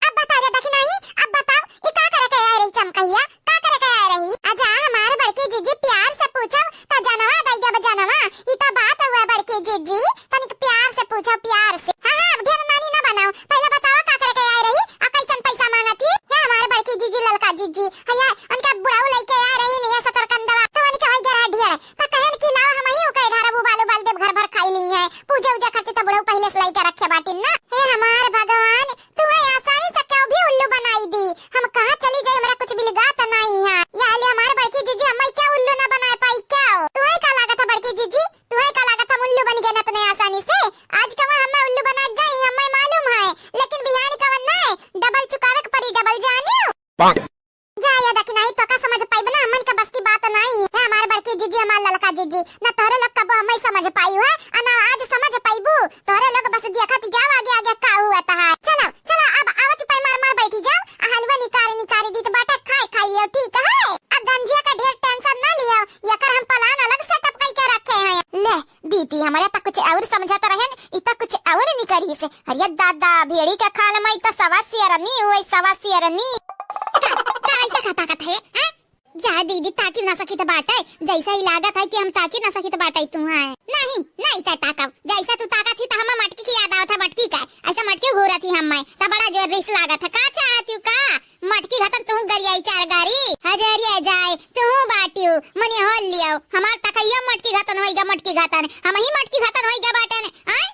अब बता रे दखिनही, अब बताओ, ई का करे के आए रही चमकहिया? का करे के आए रही? अच्छा, हमार बड़की जीजी प्यार से पूछो, त जनवा दई देब जनवा। ई तो बात हुआ बड़की जीजी, तनिक प्यार से पूछो, प्यार से। हाँ, हाँ, अब ढेर नानी ना बनाओ। पहले बताओ का करे के आए रही, आ कैसन पैसा मांगत ही? या हमार बड़की जीजी, ललका जीजी, हैया, उनका बुढ़ऊ लेके आए रही नहीं, सतरकंदवा, तो उनके वही गरा ढेर। त कहन कि लाओ हम ही उके ढारब, उबाल उबाल देब, घर भर खाई ली है। पूजा उजा खातिर त बुढ़ऊ पहले से लेके रखे बाटिन ना। हे हमार भगवान, तू है आसानी से क्यों भी उल्लू बनाई दी। हम कहाँ चली जाई, हमरा कुछ भी जा ये देखी, नहीं तो का समझ पाइब ना, हमन के बस की बात नहीं है। हमार बड़की जीजी, हमार ललका जीजी, ना तोहरे लोग कबो हमें समझ पाई है, आ ना आज समझ पाइबू। तोहरे लोग बस देखत जाओ आगे आगे का हुआ तहार। चलो, चलो, अब आवा चुपाई मार मार बैठी जाओ, आ हलवा निकारी निकारी दीत बाटे, खाए खाई लियो, ठीक है? अब गंजिया का ढेर tension ना लियो, एकर हम plan अलग setup कई के रखे हैं। ले, दीदी, हमरे त कुछ और समझत रहन, इ त कुछ और निकरी से। अरे दादा, भेड़ी के खाल में इ त सवा सियरनी हुई, सवा सियरनी। का, का ऐसा का ताकत है, हैं? जा दीदी, ताकी ना सकित बाटे, जैसा ही लागत है कि हम ताकी ना सकित बाटे तू है। नहीं, नहीं ते ताकब, जैसा तू ताकत ही त हम मटकी की याद आवत है, मटकी का, ऐसा मटकी घूरत ही हम मैं, त बड़ा जोर रिस लागत है। का चाहत हूँ का? मटकी घतन तू गरियाई चार गारी, हजरिया जाए, तू बाटियो, मने होल लियो, हमार तकैया मटकी घतन होइगा, मटकी घतन, हम ही मटकी घतन होइगा बाटन, आय?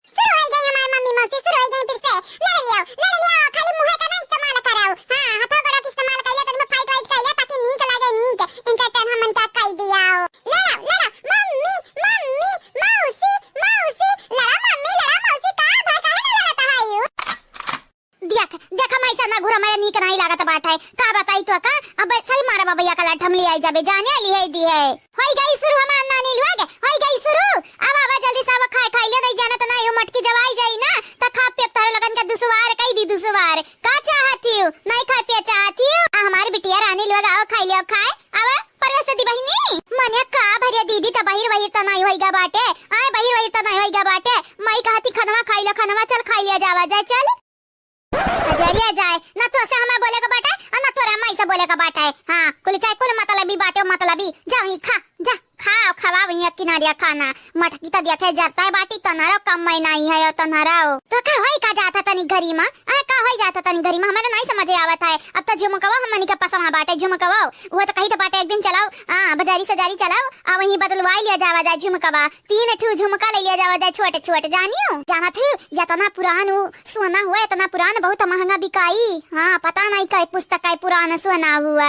शुरू हो गई हमार मम्मी मौसी, शुरू हो गई फिर से। लड़ लियो, लड़ लियो, खाली मुँहे का ना इस्तेमाल कराओ। हाँ, हाथों गोड़ों के इस्तेमाल करिए, तो इनमें fight वाइट करिए, ताकि नीक लगे, नीक। Entertain हमन का कई दिया हो। लड़ो, लड़ो, मम्मी, मम्मी, मौसी, मौसी, लड़ा मम्मी, लड़ा मौसी, का भर काहे ना लड़त है यू? देख, देख, हम ऐसा ना घूरा, मेरे नीक नहीं लागत बाटे। का बताई तो का? अब सही मारा बाबैया का लठम ले आई जाबे, जाने ली है दी है। होई गई शुरू हमार नानी लोग, होई गई शुरू। अब आवा जल्दी से, अब खाए खाई ले, नहीं जानत ना, यो मटकी जब आई जाई ना, त खा पे तोहरे लगन के दुसवार कई दी दुसवार। का चाहत हियो? नहीं खाए पिए चाहत हियो? आ हमारी बिटिया रानी लोग आओ खाई लियो खाए। आवा परवेश दी बहिनी। मने का भरिया दीदी त बहिर वहिर त नहीं होइगा बाटे। आए बहिर वहिर त नहीं होइगा बाटे। माई कहती खनवा खाई लो खनवा, चल खाई लिया जावा जाए चल। हजरिया जाए, ना तो से हमें बोले का बाटे, और ना तोरे माई से बोले का बाटे। हाँ, कुल के कुल मतलबी बाटे, मतलबी। जाओ ही खा, जा, खाओ, खवाओ ही किनारिया खाना। मटकी तो देखे जरता है बाटी, तनरो कम में नहीं है, और तनरो। तो का होई का जाता तनी घरी मा? आ, का होई जाता तनी घरी मा? हमारे नहीं समझ आवत है। अब तो झुमकवा हमनी के पसंद बाटे, झुमकवा। वो तो कही तो बाटे एक दिन चलाओ, आ, बाजारी सजारी चलाओ, आ वहीं बदलवाई लिया जावा जाए झुमकवा। तीन ठू झुमका ले लिया जावा जाए, छोट छोट, जानियो? जानत हू, इतना पुरान उ सोना हुआ, इतना पुरान, बहुत महंगा बिकाई। हाँ, पता नहीं कई पुस्तक का पुरान सोना हुआ।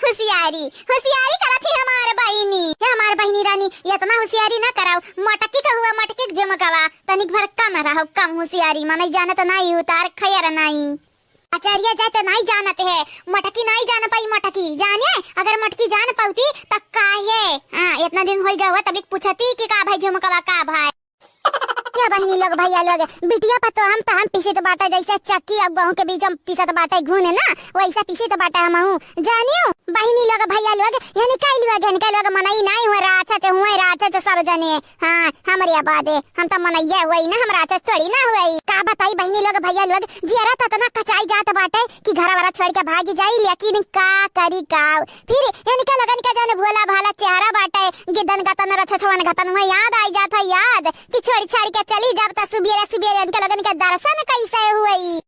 होशियारी, होशियारी करत ही हमार बहिनी। हे हमार बहिनी रानी, इतना होशियारी ना कराओ। मटकी का हुआ, मटकी के झुमकवा, तनिक भर कम रहो, कम होशियारी, मनई जानत नहीं, उतार खैर नहीं। आचार्य जाए त नाई जानत है, मटकी नाई जान पाई, मटकी जाने, अगर मटकी जान पाउती त काहे? हाँ, इतना दिन होई गवा, तब एक पूछती कि का भाई झुमकवा, का भाई? या बहिनी लोग, भैया लोग, बिटिया पर तो हम, तो हम पीसित बाटे, जैसे चक्की अब गेहूं के बीच हम पीसत बाटे घूने ना, वैसे पीसित बाटे हमहू। जानियो बहिनी लोग, भैया लोग, यानी कई लोग, यानी कई लोग मनई नाई हुए, राछस हुए, राछस सब जने। हाँ, हमरे आबादे, हम त मनइया हुई ना, हम राछस थोड़ी ना हुई। का बताई बहिनी लोग, भैया लोग, जियरा त इतना कचाई जात बाटे कि घर वाला छोड़ के भागी जाई, लेकिन का करी का? फिर इनके लगन के जौन भोला भाला चेहरा बाटे, गिदन गतन रछछवन घतन हुए याद आई जात है याद कि छोड़ छाड़ के चली जब त सुबेरे सुबेरे इनके लगन के दर्शन कैसे हुई?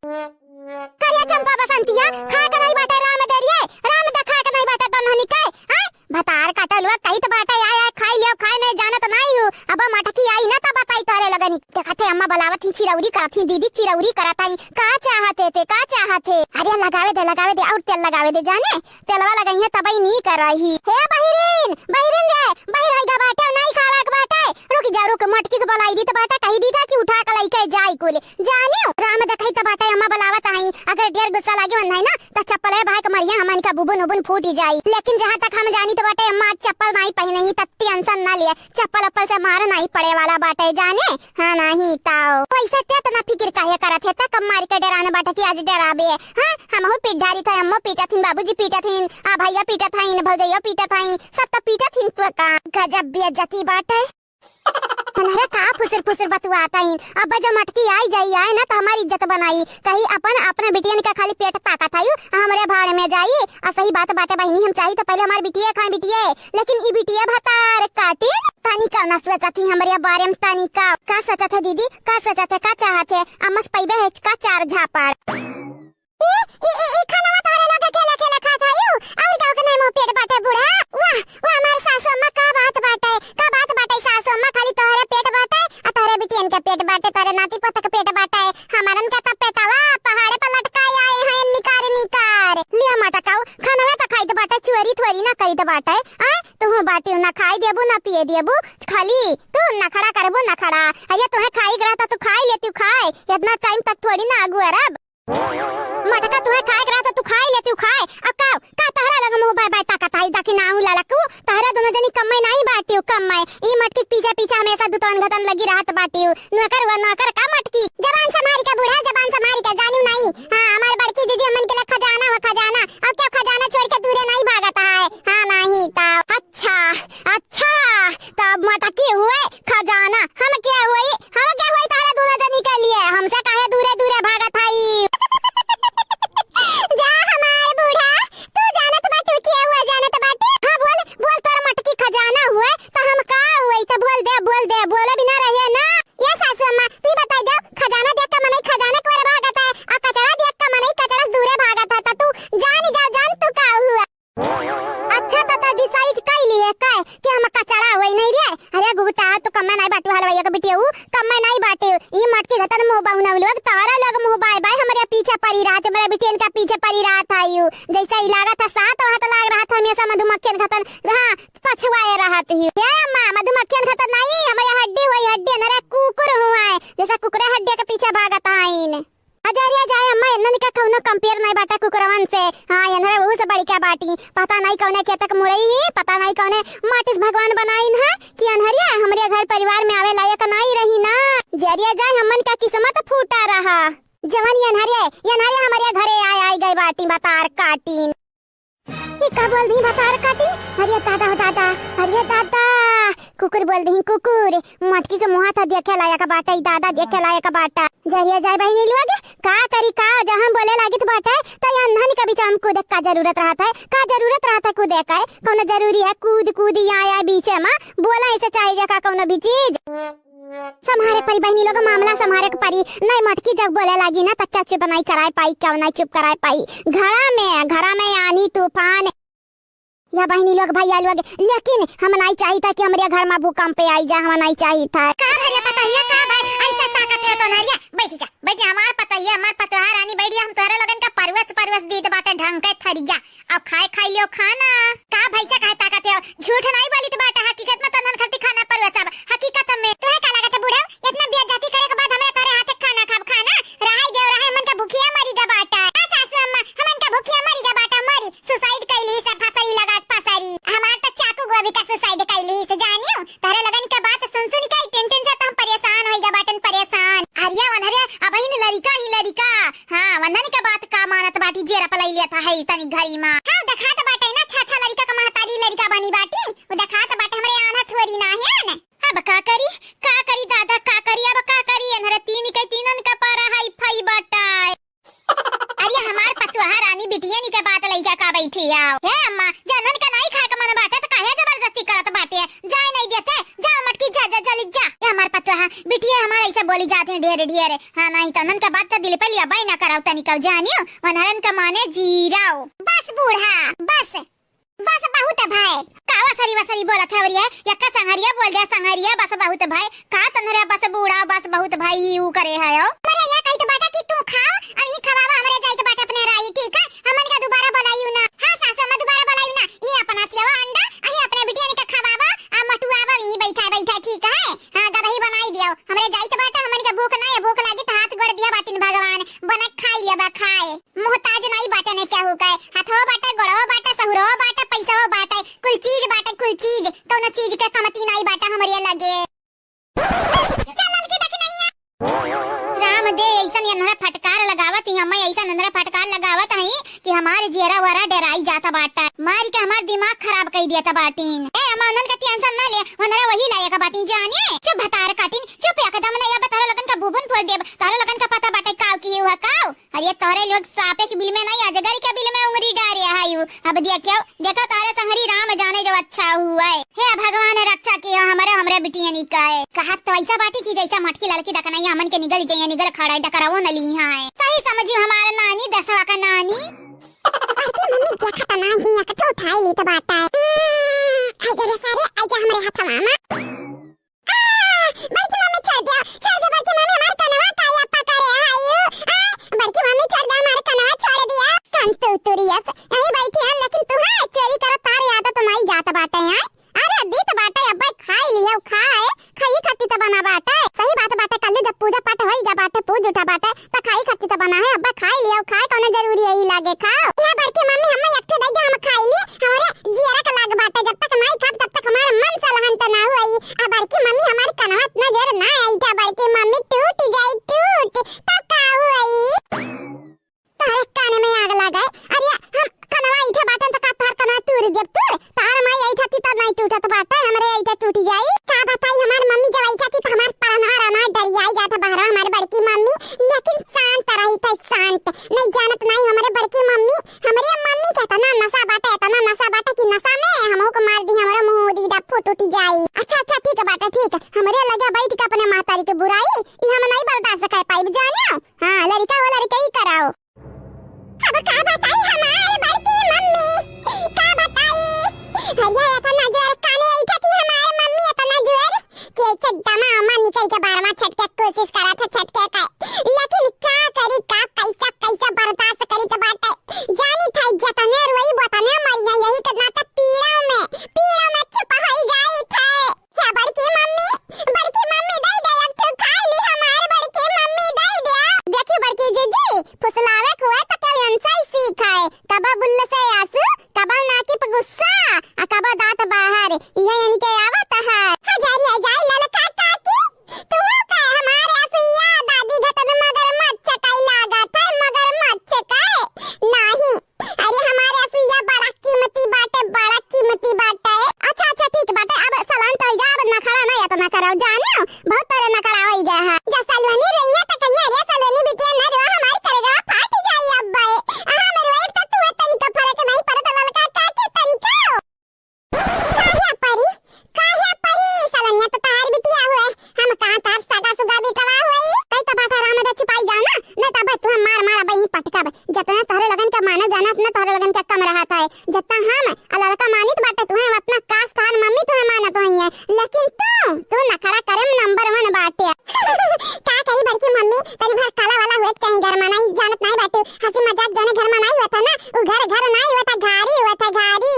करिया चंपा बसंतिया, खाए के नहीं बाटे राम दे रिये, राम दे खाए के नहीं बाटे तन्हनी के, हैं? भतार काटल हुआ कहित बाटे, आय, आय, खाई लियो, खाए नहीं जानत नहीं हूँ। अब मटकी आई ना तब बताई तोरे लगनी। देखत है अम्मा बुलावत ही, चिरौरी करत ही, दीदी चिरौरी करत ही। का चाहत है ते, का चाहत है? अरे लगावे दे, लगावे दे, और तेल लगावे दे जाने। तेलवा लगाई है तबई नी कर रही। हे बहिरीन, बहिरीन रे, बहिर होई गा बाटे, नहीं खावे के बाटे। रुक जा, रुक, मटकी के बुलाई दी त बाटे, कही दी था कि उठा के लइके जाई कुल। जानियो, राम देखई त बाटे, अम्मा बुलावत हई। अगर ढेर गुस्सा लागे मन है ना, त चप्पल है भाई के मरिया हमन का बुबुन उबुन फूटी जाई। लेकिन जहाँ तक हम जानी त बाटे, अम्मा चप्पल नाई पहने ही, त tension ना लिए, चप्पल अप्पल से मार नाई पड़े वाला बाटे, जाने? हाँ, नहीं ताओ। वैसे ते इतना फिकिर काहे करत है, त कब मार के डराने बाटे कि आज डराबे? हाँ, हमहू पीट ढारी था, अम्मो पीटत हिन, बाबूजी पीटत हिन, आ भैया पीटत हईन, भौजैया पीटत हईन, सब त पीटत हिन, तो का गजब बेइज्जती बाटे। तनहरा का फुसुर फुसुर बतुआत हईन। अब जब मटकी आई जाई आए ना, त हमारी इज्जत बनाई। कही अपन, अपने बिटियन का खाली पेट ताकत हई, हमरे भाड़ में जाई। आ सही बात बाटे बहिनी, हम चाही त पहले हमार बिटिये खाए बिटिये, लेकिन ई बिटिये भतार काटी। तनी का ना सोचत ही हमरे बारे में, तनी का। का सोचत है दीदी, का सोचत है, का चाहत है? अम्मस पैबे है का चार झापड़? ए, ए, ए, ए, खानवा तोहरे लोग अकेले, अकेले खात हयू? और गाँव के नहीं मुँह पेट बाटे बूढ़ा? वाह, वाह, हमार सासू अम्मा का बात बाटे, का बात बाटे सासू अम्मा, खाली तोहरे पेट बाटे, आ तोहरे बिटियन के पेट बाटे, तोहरे नाती पोता के पेट बाटे, हमारन के त पेटवा पहाड़े पर लटकाए आए हैं, निकार, निकार। लिया मटकाऊ, खानवा त खाइत बाटे, चोरी थोड़ी ना करीत बाटे, आय, तुहू बाटी ना खाई देबू, ना पिए देबू, खाली तू नखड़ा करबू, नखड़ा। अरे तुहे खाई के रहता, तू खाई लेती, खाए, इतना time तक थोड़ी ना आगू अरब। मटका तुहे खाए के रहत तू खाई लेती खाए। अब का, का तहरा लग मुँह बाय बाय ताकत आई, ताकि नाहू ललकू, तहरा दोनों जनी कम्मे नाहीं बाटिउ, कम्मे। ई मटकी के पीछे पीछे हमेशा दुतवन घतन लगी रहत बाटिउ। नौकर हुआ नौकर का मटकी? जबान संभारी के बूढ़ा, जबान संभारी के, जानिउ नाहीं। हाँ, हमार बड़की जीजी हमन के लिए खजाना हो खजाना। अब क्या खजाना छोड़ के दूरे नाहीं भागत है? हाँ, नाहीं तो। अच्छा, अच्छा, तब मटकी हुए खजाना। हम क्या हुई, हम क्या हुई तहरा दूनो जनी के लिए? हमसे काहे दूरे दूरे भागत हई? जा हमार बूढ़ा, तू जानत बाटू के हुआ जानत बाटे? हाँ बोल, बोल तोर मटकी खजाना हुए, तो हम का हुई? तो बोल दे, बोल दे, बोले बिना रहिए ना। ये सासू अम्मा, तू ही बताई दो, खजाना देख के मनई खजाना के ओर भागत है, और कचड़ा देख के मनई कचड़ा से दूरे भागत है, तो तू जान जा, जान तू का हुआ। अच्छा, तो तैं decide कइ लिहे का कि हम कचड़ा होई नहीं रे? अरे गुगटा, तू कम्मे नहीं बाटू हलवाइया के बिटिया, ऊ कम्मे नहीं बाटे। ई मटकी घतन मुँह बहुना लोग, तहरा लोग मुँह बाय बाय हमरे पीछे पड़ी रहत, हमरे बिटियन का पीछे पड़ी रहत है यू। जैसे ई लागत है साथ वहात लाग रहत है, हमेशा मधुमक्खियन घतन, हाँ, पछुआए रहत ही। ए अम्मा, मधुमक्खियन घतन नहीं, हमरे हड्डी होई, हड्डी, अरे कुकुर हुआ है, जैसे कुकुरे हड्डी के पीछे भागत हईन। अजरिया जाए अम्मा, एन्हन का कौनो compare नहीं बाटा कुकुरवन से। हाँ, एन्हरे वहू से बढ़ के बाटी। पता नहीं कौने खेतक मुरई ही, पता नहीं कौने माटिस भगवान बनाइन है कि अन्हरिया हमरे घर परिवार में आवे लायक नहीं रही ना। जरिया जाए, हमन का किस्मत फूटा रहा। जवन ये अन्हरिया, ये अन्हरिया हमरे घरे आए, आए गए बाटी, बतार काटीन। ई का बोल दी भतार काटी? अरे दादा हो दादा, अरे दादा, कुकुर बोल दी कुकुर। मटकी के मुँह था देखे लायक बाटे, ई दादा देखे लायक बाटे। जरिया जाए बहिनी लोग, का करी का, जहाँ बोले लागित बाटे, त ये अन्हन के बीच में कूदे का जरूरत रहत है? का जरूरत रहत है कूदे का? कौनो जरूरी है कूद कूद यहाँ आए बीचे में बोला ऐसे चाहे जा का कौनो भी चीज? संभारे परी बहिनी लोग, मामला संभारे के परी। नहीं मटकी जब बोले लागी ना, त क्या चुप नहीं कराए पाई, क्या नहीं चुप कराए पाई। घरा में, घरा में आनी तूफान। या बहिनी लोग, भैया लोग, लेकिन हम नहीं चाहित है कि हमरे घर में भूकंप आई जा, हम नहीं चाहित है। का भैया पतोहिया, का भाई ऐसा ताकत है तो नरिया? बैठ जा, बैठ जा, हमार पतोहिया, हमार पतोहा रानी, बैठ जा, हम तोहरे लोगन का परवस, परवस दीत बाटे ढंग के थरिया। अब खाए खाई लियो खाना। का भैंसा काहे ताकत है? झूठ नहीं बोलित बाटा, हकीकत में तन्हन खातिर खाना परुआ सब। हकीकत में। तोहे का लागत है बूढ़ा? इतना बेइज्जती करे के बाद हमरा तोरे हाथे खाना खाब खाना? रहाई देव रहाई, हमन का भूखिया मरी गा बाटा। आ सासू अम्मा, हमन का भूखिया मरी गा बाटा, मरी। Suicide कैली से फसरी लगा के फसरी। हमार तो चाकू गोभी का suicide कैली से जानियो। तोहरे लगन के बात सुन सुन के tension से तो हम परेशान होई गा बाटन, परेशान। अरे वनहरे, अबहिन लरिका ही लरिका। हाँ, वंदन के बात का मानत बाटी, जेरा पलाई लेत है तनी घरी मा। हाँ, देखात बाटे ना, छा छा लरिका का महतारी लरिका बनी बाटी। वो देखात बाटे, हमरे आन्हा थोरी ना है न। अब का करी, का करी दादा, का करी, अब का करी? एनहरे तीन के तीनन का पारा हाई फाई बाटे। अरे हमार पतोहा रानी बिटिया नी के बात लइका का बैठी आओ। हे अम्मा, जनन का नाई खाए के मन बाटे त काहे जबरदस्ती करत बाटे? जाए नहीं देते, जा मटकी जा, जा, जल्दी जा। हे हमार पतोहा, बिटिया हमार ऐसे बोली जात है ढेर ढेर। हाँ, नहीं तो उन्हन का बात तो दिल पे लिया बाई ना कराओ तनिक जानियो, वनहरन का माने जीराओ। बस बूढ़ा, बस, बस बहुत भय। का वसरी वसरी बोलत है अउरी है? यक्का संघरिया बोल दे, संघरिया, बस बहुत भय। का तन्हरे बस बूढ़ा, बस बहुत भय, ई ऊ करे है हो। अरे या कही तो बाटा कि तू खाओ, अब ई खवावा, हमरे जाई तो बाटा अपने राई, ठीक है? हमन का दोबारा बुलाइयो ना। हाँ सासू अम्मा, दोबारा बुलाइयो ना। ई अपना सेवा अंडा, अही अपने बिटिया ने का खवावा, आ मटुआवा ई बैठा बैठा, ठीक है? हाँ, गदही बनाई दियो। हमरे जाइत बाटे, हमन के भूख नाई है, भूख लागी त हाथ गोड़ दिया बाटिन भगवान, बनक खाई लेबा खाए। मोहताज नाई बाटे ने केहू के, हथवो बाटे, गोड़वो बाटे, सहुरवो बाटे, पैसवो बाटे, कुल चीज बाटे, कुल चीज, कौनो चीज के कमती नाई बाटे हमरे लगे। चल ललकी दखिनहिया। राम दे, ऐसन एन्हरा फटकार लगावत ही, अम्मा ऐसन एन्हरा फटकार लगावत हई कि हमार जियरा वरा डेराई जात बाटा। मारी के हमार दिमाग खराब कई दियत बाटीन। ए अम्मा, उन्हन का tension ना ले, उन्हरा वही लायक बाटीन जाने। चुप भतार काटिन, चुप एकदम नहीं, अब तोहरे लोगन का भूबुन फोड़ देब। तोहरे लोगन का पता बाटे काव की हुआ काव। अरे तोहरे लोग सापे के बिल में नहीं, अजगर के बिल में उंगली डारे हायु। अब देखो, देखो तोहरे संगरी राम जाने जो अच्छा हुआ है। हे भगवान रक्षा किया हमारे, हमरे बिटिया निकाय। कहत तो ऐसा बाटी कि जैसा मटकी ललकी दखनैया हमन के निगल जइया, निगल खड़ा डकरावो न ली है। सही समझियो हमार नानी, दसवा का नानी। बड़की मम्मी देखा त नाही, एक ठो उठाई ली त बाटा। हम्म, आई जा रे सारे, आई जा हमरे हथवा मा। आ, बड़की मम्मी छोड़ दिया, छोड़ दे बड़की मम्मी, हमार कनवा काया पकड़े हायू। आ, बड़की मम्मी छोड़ दे, हमार कनवा छोड़ दिया। कन तू तुरियस, यहीं बैठी है, लेकिन तू है चोरी करत तार आदत नहीं जात बाटे है। अरे दीत बाटे, अब्बे खाई लियो, खाए, खाई खाती त बना बाटे। सही बात बाटे, कल जब पूजा पाठ होई गया बाटे, पूज उठा बाटे, त खाई खाती त बना है, अब्बे खाई कबो बुल्ल से आंसू, कबो नाकी पे गुस्सा, आ कबो दांत बाहर, इहे इनके आवत है। हजारिया जाए ललका काकी, तुहू के हमार असुइया दादी घटन मगरमच्छ कई लागत है, मगरमच्छ कई। नाही, अरे हमार असुइया बड़ा कीमती बाटे, बड़ा कीमती बाटे। अच्छा, अच्छा, ठीक बाटे, अब सलान तो जा, अब नखरा ना इतना करो, जानियो, बहुत तोरे नखरा होई गया है। जा सलोनी रहिया त कहिया रे सलोनी बिटिया न रोवा, हमार करेजा फाट जाई अब्बे। आ हम रोइब त तुहे तनिका फरक नहीं पड़त ललका काकी तनिका। काहे परी, काहे परी, सलोनिया त तहार बिटिया हुए, हम कहाँ तहार सगा सुगा बिटवा हुई। कई त बाटा राम दा छुपाई जाना, नहीं त अबे तुहे मार मार अबे ही पटकब। जतना तोहरे लगन के मानो जाना, उतना तोहरे लगन के कम रहत है। जतना हम आ ललका मानित बाटे तुहे, उतना काश तहार मम्मी तुहे मानत होइए। लेकिन तू, तू नखरा करे में नंबर वन बाटे। का करी बड़की मम्मी, तनी भर काला वाला हुए के चाही घर में, नहीं जानत नहीं बाटे। हंसी मजाक जौने घर में नहीं होता ना, उ घर घर नहीं होता, घारी होता, घारी।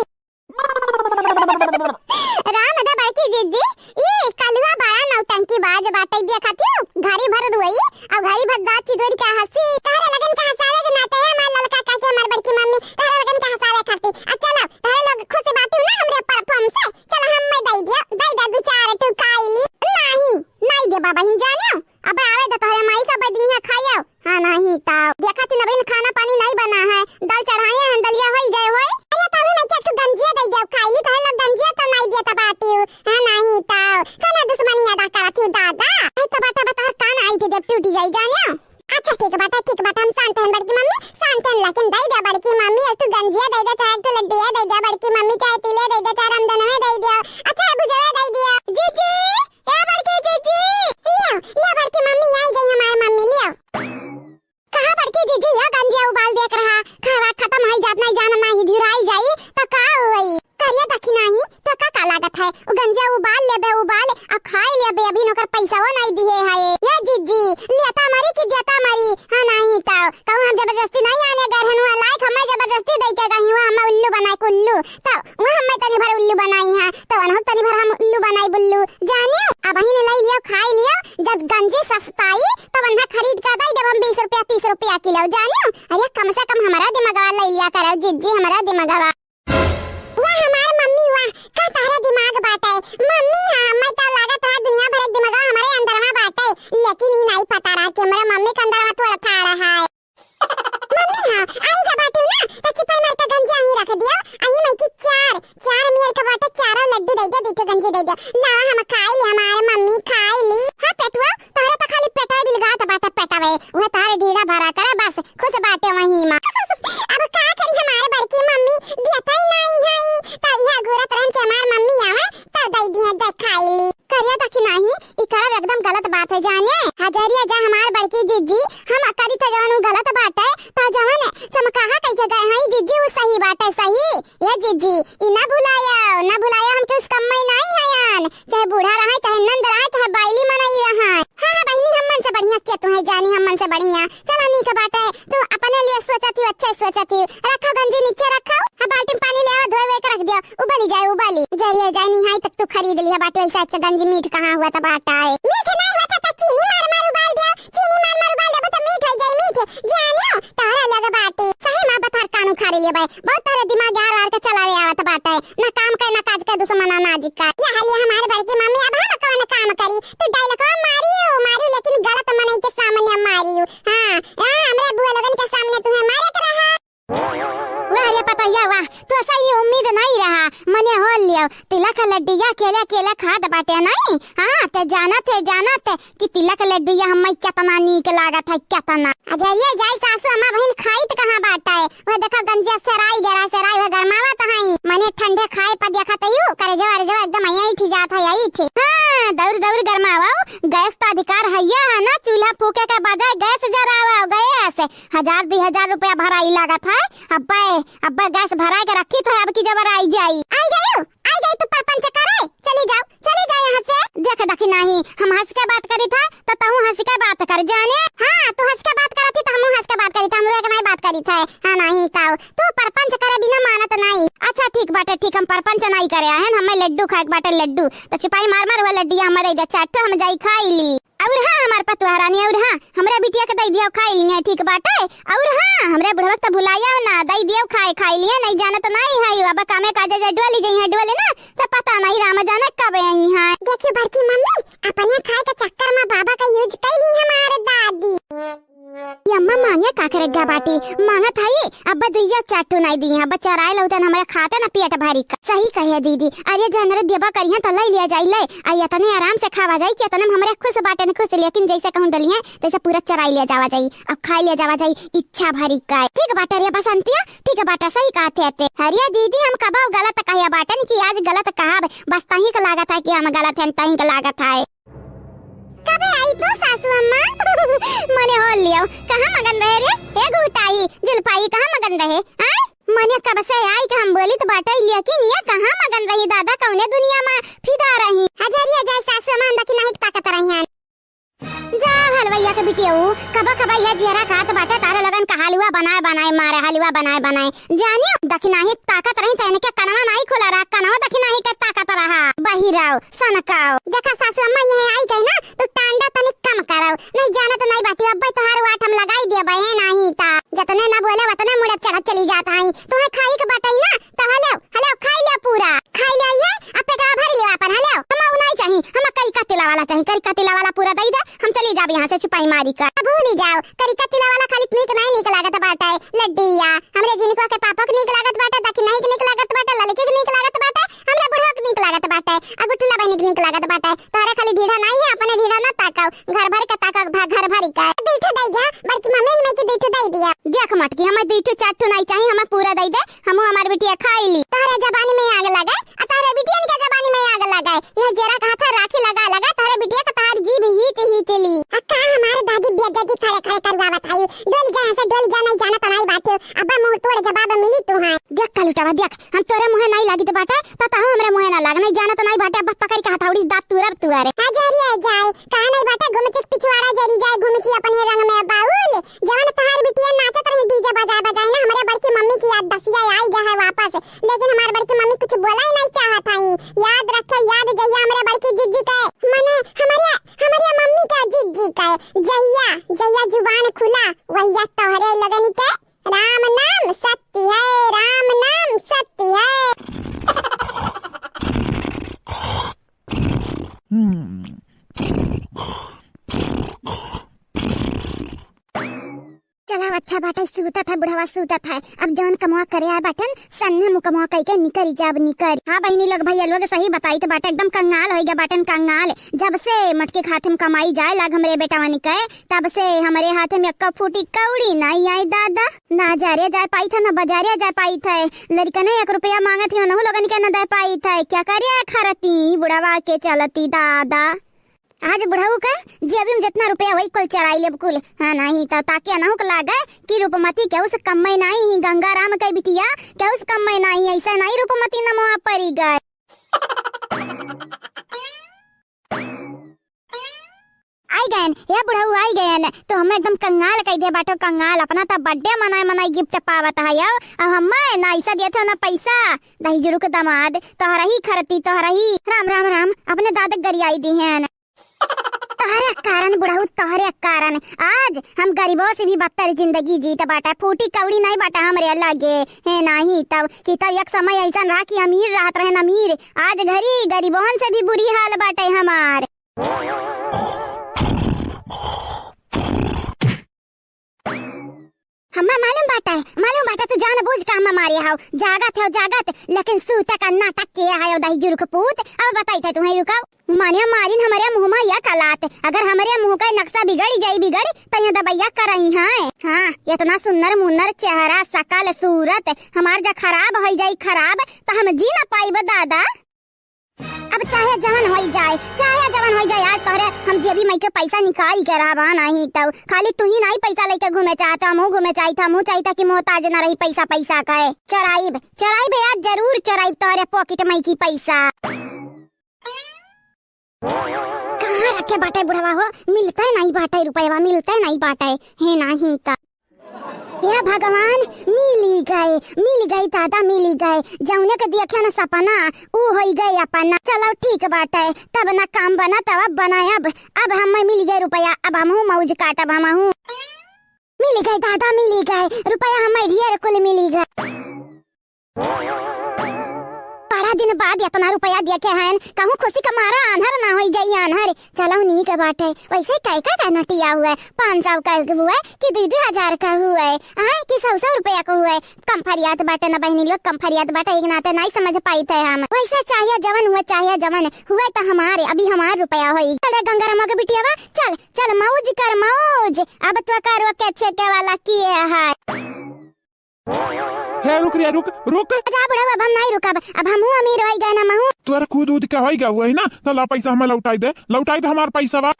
राम दा बड़की जिज्जी, ई कलुआ बड़ा नौटंकी बाज बाटे, देखत हूँ, घड़ी भर रोई, अउ घड़ी भर दांत चिदोरी के हंसी। तहरे लगन के हंसावे के नाते है हमार ललका काकी, हमार बड़की मम्मी, तहरे लगन के हंसावे खातिर। आ चलो, तहरे लोग खुश बाटी हो ना हमरे परफॉर्म से, चलो हम मैं दई दिया, दई दे दू चार ठो खाई ली। नाही, नाही देबा बहिन जानियो, अब आवे दे तोहरे माई का बदली है खाइयो। हाँ नाही ताव, देखत ही न बहिन खाना पानी नहीं बना है, दाल चढ़ाए हैं, दलिया होई जाए होए। अरे तभी मैं के एक ठो गंजिया दई दिया खाई ली, तोहरे लोग गंजिया तो नहीं दिया तबाटी। हाँ नाही ताव, कौन दुश्मनी अदा करत हूँ दादा। आई तबाटा बता कान आई थे जब टूटी जाई जानियो। अच्छा ठीक बाटा, ठीक बाटा, हम शांत हैं बड़की मम्मी, शांत हैं, लेकिन दई दे बड़की मम्मी, एक ठो गंजिया दई दे, चाहे एक ठो लड्डिया दई दे बड़की मम्मी, चाहे तिले दई दे, चाहे रामधनवे दई दे, अच्छा भुजवा दई दे। जीजी, ए बड़की जीजी, लियो, लियो बड़की मम्मी, आई गई हमार मम्मी, लियो। कहाँ बड़की जीजी, या गंजिया उबाल देख रहा, खावा खत्म होई जात नहीं, जान नाही झुराई जाई, तो का होई? करिया दखिनाही, तो का, का लागत है? उ गंजिया उबाल लेबे, उबाल, आ खाई लेबे, अभी ओकर पैसा वो नहीं दिए है। या जीजी, लियता मरी कि देता मरी? हाँ, नाही तो, कहूँ हम जबरदस्ती नहीं आने गए हन, वहाँ लायक हमें जबरदस्ती दे के गई, वहाँ हमें उल्लू बनाए के उल्लू, तो वहाँ हमें तनी भर उल्लू बनाई है, तो वहाँ तनी भर हम उल्लू बनाई बुल्लू, जानियो, अब ही ले लियो, खाई लियो, जब गंजी सस्ताई, तब अन्हा खरीद के दई देब हम बीस रुपया, तीस रुपया किलो, जानियो, अरे कम से कम हमारा दिमागवा ले लिया करो जीजी, हमारा दिमागवा। वाह हमार मम्मी वाह, का तहरा दिमाग बाटे। मम्मी हाँ, मैं तो लागत रहा दुनिया भर के दिमाग हमारे अंदर में बाटे, लेकिन ई नहीं पता रहा कि हमारे मम्मी के अंदर में थोड़ा था रहा है। मम्मी हाँ, आई का बाटे ना, तो चिपल मार के गंजी यहीं रख दियो, आई मैं की चार, चार मियर के बाटे, चारों लड्डू दे दे, दीठो गंजी दे दे, ला हम खाई ली, हमारे मम्मी खाई ली। हाँ पेटवा, तोहरे तो खाली पेटवे बिलगात बाटे पेटवे, वह तोहरे ढीढ़ा भरा करे बस, खुश बाटे वहीं माँ। अब का करी हमार बड़की मम्मी, दियतई नाई है, त इहा घूरत रहन के हमार मम्मी आवे, त दई दिए दे खाई ली। करिया देखी नाही, ई करब एकदम गलत बात है जाने। हजरिया जा हमार बड़की जिज्जी, हम करी त जवन उ गलत बाटे, त जवन चमकाहा कह के गए हैं जिज्जी उ सही बाटे सही। ए जिज्जी, ई ना भुलाया, ना भुलाया, हम कुछ कम में नहीं हयन। चाहे बूढ़ा रहे, चाहे नंद रहे, चाहे बाइली मनई रहे। हाँ, हाँ, बहिनी, हमन से बढ़िया के तू है जानी, हमन से बढ़िया। चला, नीक बाटे, तू अपने लिए सोचत ही, अच्छे सोचत ही। रखो गंजी नीचे रखो, हाँ, बाल्टी में पानी ले आओ, धोए हुए के रख दियो, उबली जाए, उबली। जरिया जाए निहाई तक तू खरीद लिया बाटे, ऐसा के गंजी मीठ कहाँ हुआ था बाटा है। मीठ नहीं हुआ था, तो चीनी मार मार उबाल दियो, चीनी मार मार उबाल देबो तो मीठ हो जाए, मीठ। जानियो, तारा लग बाटे। सही माँ बता कानू खा रही है भाई, बहुत तारा दिमाग यार वार के चलावे आवत बाटे। ना काम के, ना काज के, दुश्मना ना जिका। या हालिया हमार बड़की मम्मी, अब हम कौन काम करी? तू डायलॉगवा मारियो, मारियो, लेकिन गलत मनई के सामने मारियो। हाँ, हाँ, हमरे बुआ लोगन के सामने तुम्हें मारे के रहा। वाह रे पतैया वाह, तो ऐसा ये उम्मीद नहीं रहा, मने हो लियो। तिलक लड्डिया केले केले खात बाटे नहीं। हाँ, ते जानत है, जानत है कि तिलक लड्डुइया हम्मे केतना नीक लागत है, केतना। अजरिया जाई सासू अम्मा बहिन खाइत कहाँ बाटे? वह देखो गंजिया सेराई गरा सेराई वह गरमावत हई। मने ठंडे खाए पर देखत हई, करेजवा अरेजवा एकदम ऐंठ जात है, ऐंठ। हाँ, दौड़ दौड़ गरमावो, गैस तो अधिकार हैया है ना, चूल्हा फूके के बजाय गैस जरावो, गैस। हजार दुई हजार रुपया भराई लागत है, अब्बे, अब्बे गैस भराए के रखी था, अब की जबर आई जाई। आई गयो? आई गई तू परपंच करे, चली जाओ, चली जाओ यहाँ से। देख दखिनाही, हम हंस के बात करी था, तो तहू हंस के बात कर जाने। हाँ, तू हंस के बात करत ही, तो हमहू हंस के बात करी था, हमरो एक नहीं बात करी था। हाँ, नहीं ताऊ, तू परपंच करे बिना मानत नहीं। अच्छा, ठीक बाटे, ठीक, हम परपंच नाई करे आएन, हमें लड्डू खाए के बाटे, लड्डू। त चुपाई मार मार हुआ लड्डिया हमें दइ द्या, चार ठो हम जाई खाई ली। अउर हाँ, हमार पतोह रानी, अउर हाँ, हमरा बिटिया के दइ दिया, खाई लिहे, ठीक बाटे। अउर हाँ, हमरा बुढ़वा के त भुलाया ना, दइ दिया, खाए, खाई लिहे, नाहीं जानत नाहीं है, अब कामे काजे जे डोली जइहैं, डोली ना, त पता नाहीं राम जाने कब अइहैं। देखियो बड़की मम्मी, अपने खाए के चक्कर में बाबा का use कइ ली हमार दादी। ये अम्मा मांगे का करे गा बाटी, मांगत है, अब्बा दुइया चार ठो नाहीं दिहे, अब्बा चराए लउतन हमरा खाते ना पेट भरी का। सही कहे दीदी, अरे जे अनरे देबा करिहैं त लइ लिया जाई, ले, आ इतने आराम से खावा जाई कि इतने में हमरे खुश बाटेन खुश, लेकिन जइसे कहूँ डलिहैं, तइसे पूरा चराई लिया जावा जाई, अब खाई लिया जावा जाई, इच्छा भरी का। ठीक बाटे रे बसंतिया, ठीक बाटे, सही कहत है ते। अरे दीदी, हम कबहुँ गलत कहे बाटेन कि आज गलत कहब, बस तहीं के लागत है कि हम गलत हैं, तहीं के लागत है। कबे आई तू सासू अम्मा? मने हो लियो, कहाँ मगन रहे रे? ए गुटाई, जुल्फाई कहाँ मगन रहे? आय? मने कब से आई कि हम बोलित बाटे, लेकिन ये कहाँ मगन रही दादा, कउने दुनिया मा फिदा रही? हजरिया जाए सासू अम्मा, हम दखिनाही के ताकत रही हैं। जा हलवइया के बिटियऊ, कबा कबा यह जियरा कहत बाटे, तारे लगन का हलवा बनाए बनाए मारे, हलवा बनाए बनाए। जानियो, दखिनाही ताकत रही त इनके कनवा नाहीं खुला रहा, कनवा दखिनाही के ताकत रहा। बहिराव, सनकाव। देखा सासू अम्मा यह आई गई ना, तो टांडा तनिक कम करव। नाहीं जानत नाहीं बाटी, अब्बे तोहार वाट हम लगाई देबे, है नाहीं ता। जतने ना बोले, वतने मुड़े चढ़त चली जात हई। तोहे खाई के बाटई ना, त हलो, हलो, खाई ले पूरा। खाई ले आई है, अब पेटवा भर लियो आपन, हलो। हम उ नाहीं चाही, हम करिका तिला वाला चाही, करिका तिला वाला पूरा दई दे। हम चली जाब यहाँ से चुपाई मारी का। अब भूली जाओ, करिका तिला वाला खाली तुही के नाहीं नीक लागत बाटे, लड्डिया। हमरे जिनको के पापा के नीक लागत बाटे, दखिनाही के नीक लागत बाटे, ललकी के नीक लागत बाटे, हमरे बुढ़वा के नीक लागत बाटे, आ गुठुला बहिनी के नीक लागत बाटे। तोहरे खाली ढीढ़ा नाहीं है, अपने ढीढ़ा ना ताकाओ, घर भर के ताकाओ, भा-, घर भर के। दुई ठो दई दिया, बड़की मम्मी, हमें के दुई ठो दई दिया। देख मटकी, हमें दुई ठो चार ठो नाहीं चाही, हमें पूरा दई दे। हमहू हमार बिटिया खाई ली। तोहरे जबानी में आग लगे, आ तोहरे बिटियन के जबानी में आग लगे। यह जेरा कहा था राखी लगा लगा, तोहरे बिटिया का तोहार जीभ हीच हीच ली। आ का हमार दादी बेइज्जती खड़े खड़े करवावत हई? डोल जा यहाँ से, डोल जा, नाहीं जानत नाहीं बाटे। अब्बा मुंह तोड़ जवाब मिली तुहां। देख कलुटवा देख, हम तोरे मुँहे नाहीं लागित बाटे, त तहू हमरे मुँहे ना लाग, नाहीं जानत नाहीं बाटे। अब्बा पकड़ के हथौड़ी से दाँत तुरब तुअरे। आ जरिए जाए, कहा नाहीं बाटे, घुमची के पिछवाड़ा जरी जाए, घुमची अपने रंग में बाउल। जवन तोहार बिटिया नाचत रही डीजे बजाए बजाए ना, हमरे बड़की मम्मी की याद दसिया आई गया है वापस, लेकिन हमार बड़की मम्मी कुछ बोला ही नाहीं चाहत हई। याद रखे, याद जहिया हमरे बड़की जिज्जी के, मने हमरे, हमरे मम्मी के जिज्जी के, जहिया, जहिया जुबान खुला, वहिया तोहरे लगन के राम नाम सत्य है, राम नाम सत्य है। चला, अच्छा बाटे, सूतत है बुढ़वा, सूतत है। अब जौन कमवा करे आए बाटन, सन्ने मुकमवा कइके निकरी जाब, निकरी। हाँ बहिनी लोग, भइया लोग, सही बताइत बाटे, एकदम कंगाल होइ गया बाटन, कंगाल। जब से मटके के हाथे में कमाई जाए लाग हमरे बेटवन के, तब से हमरे हाथे में एक्का फूटी कौड़ी नाहीं आई दादा। ना जारे जाए पाइत है, ना बजारे जाए पाइत है। लड़कने एक रुपया मांगत है, उनहु लोगन के ना दे पाइत है। क्या करे खरती बुढ़वा के चलती दादा। आज बुढ़ऊ के जेबी में जितना रुपया वही कुल चराई लेब कुल। हाँ, नाहीं त ताके अनहु के लागे कि रूपमती केहू से कम्मे नाहीं ही, गंगाराम के बिटिया केहू से कम्मे नाहीं, ऐसे नाहीं रूपमती नमवा परी गए। आई गयन, ए बुढ़ऊ आई गयन, तो हमें एकदम कंगाल कइ दे बाटो कंगाल। अपना त birthday मनाए मनाए gift पावत है यो, अब हमें ना ऐसा देत हो ना पैसा। दही जुरुक दामाद, तोहरा ही खरती, तोहरा ही। राम, राम, राम, अपने दादा गरियाई दिहन। तोहरे कारण बुढ़ऊ, तोहरे कारण आज हम गरीबों से भी बदतर जिंदगी जीत बाटा। फूटी कौड़ी नाहीं बाटा हमरे लगे, है नाहीं तब कि तब एक समय ऐसन रहा कि अमीर रहत रहन अमीर, आज घरी गरीबों से भी बुरी हाल बाटे हमार। हम्मा मालूम बाटे, मालूम बाटे, तू जानबूझ के हम्मा मारे हव। जागत हव, जागत, लेकिन सूते का नाटक किए हव, दही जुरुक पूत। अब बताई थे तुम्हें, रुकाओ। माने मारिन हमरे मुँह मा या कलात। अगर हमरे मुँह का नक्शा बिगड़ जाई, बिगड़, तो ये दवाइया करई हैं। हाँ, इतना सुंदर मुन्नर चेहरा, शकल, सूरत, हमार जा खराब होइ जाई खराब, तो हम जी ना पाइब दादा। अब चाहे जवन होइ जाए, चाहे जवन होइ जाए, आज तोहरे हम जेबी मइके पैसा निकाल के रहबा नाहीं तउ। खाली तू ही नाहीं पैसा लइके घूमे चाहत, हमहू घूमे चाहित, हमहू चाहित कि मोहताज ना रही पैसा, पैसा कहे। चोराइब, चोराइब आज जरूर चोराइब तोहरे pocket मइकी पैसा। कहाँ रखे बाटे बुढ़वा हो, मिलते नाहीं बाटे रुपयवा, मिलते नाहीं बाटे, है नाहीं त। हे भगवान, मिली गए, मिली गए दादा, मिली गए। जौने के देखे न सपना, ऊ होई गए अपना। चलो ठीक बाटे, तब न काम बना, तब अब बनाए। अब, अब हमें मिली गए रुपया, अब हमहू मौज काटब हमहू। मिली गए दादा, मिली गए रुपया, हमें ढेर कुल मिली गए। बड़ा दिन बाद इतना रुपया देखे हैं, कहूँ खुशी का मारा आन्हर ना होई जाई आन्हर। चलो नीक बाटे, वैसे कै का, का नोटिया हुए, पाँच सौ का हुए कि दुई दुई हजार का हुए, आए कि सौ सौ रुपया का हुए, कम फरियात बाटे ना बहिनी लोग, कम फरियात बाटे, एक नाते नहीं समझ पाई थे हम। वैसे चाहे जवन हुए, चाहे जवन हुए तो हमारे, अभी हमार रुपया होई। अरे गंगाराम के बिटियावा, चल चल मौज कर मौज, अब तो करो के छेके वाला किए है। हे रुक रे, रुक, रुक। जा बुढ़ऊ, अब हम नहीं रुकब, अब हमहू अमीर होई गए ना महू। तोर खुद उद के होई गए हुए ना, तो ला पैसा हमें लौटाई दे, लौटाई दे हमार पैसा बा।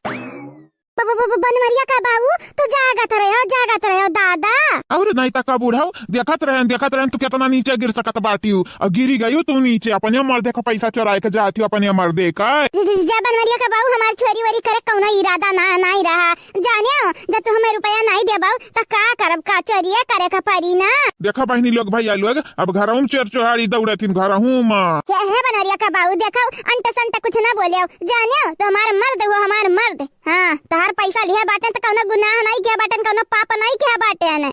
ब-, ब-, ब-, ब-, बनवरिया का बाबू, तू जागत रहो, जागत रहो दादा। और नहीं तो का बुढ़ऊ, देखत रहे, देखत रहे, तू कितना नीचे गिर सकत बाटियो, और गिरी गयू तू नीचे, अपने मर्दे का पैसा चोराए के जातियो, अपने मर्दे का। ज-, ज-, जा बनवरिया का बाबू, हमार चोरी वोरी करे कौनो इरादा ना, नहीं रहा। जानियो, जब तू हमें रुपया नहीं देबो, त का करब, का चोरिये करे का परी ना। देखा बहिनी लोग, भैया लोग, अब घरहूँ में चोर चोहारी दौड़त हिन घरहूँ में। हे, हे बनवरिया का बाऊ, देखो, अंट संट कुछ ना बोले। जानियो, तो हमार मर्द हुआ, हमार मर्द। हाँ, तोहार पैसा लिहे बाटे त कौनो गुनाह नहीं किया बाटे, कौनो पाप नहीं किया बाटे ने।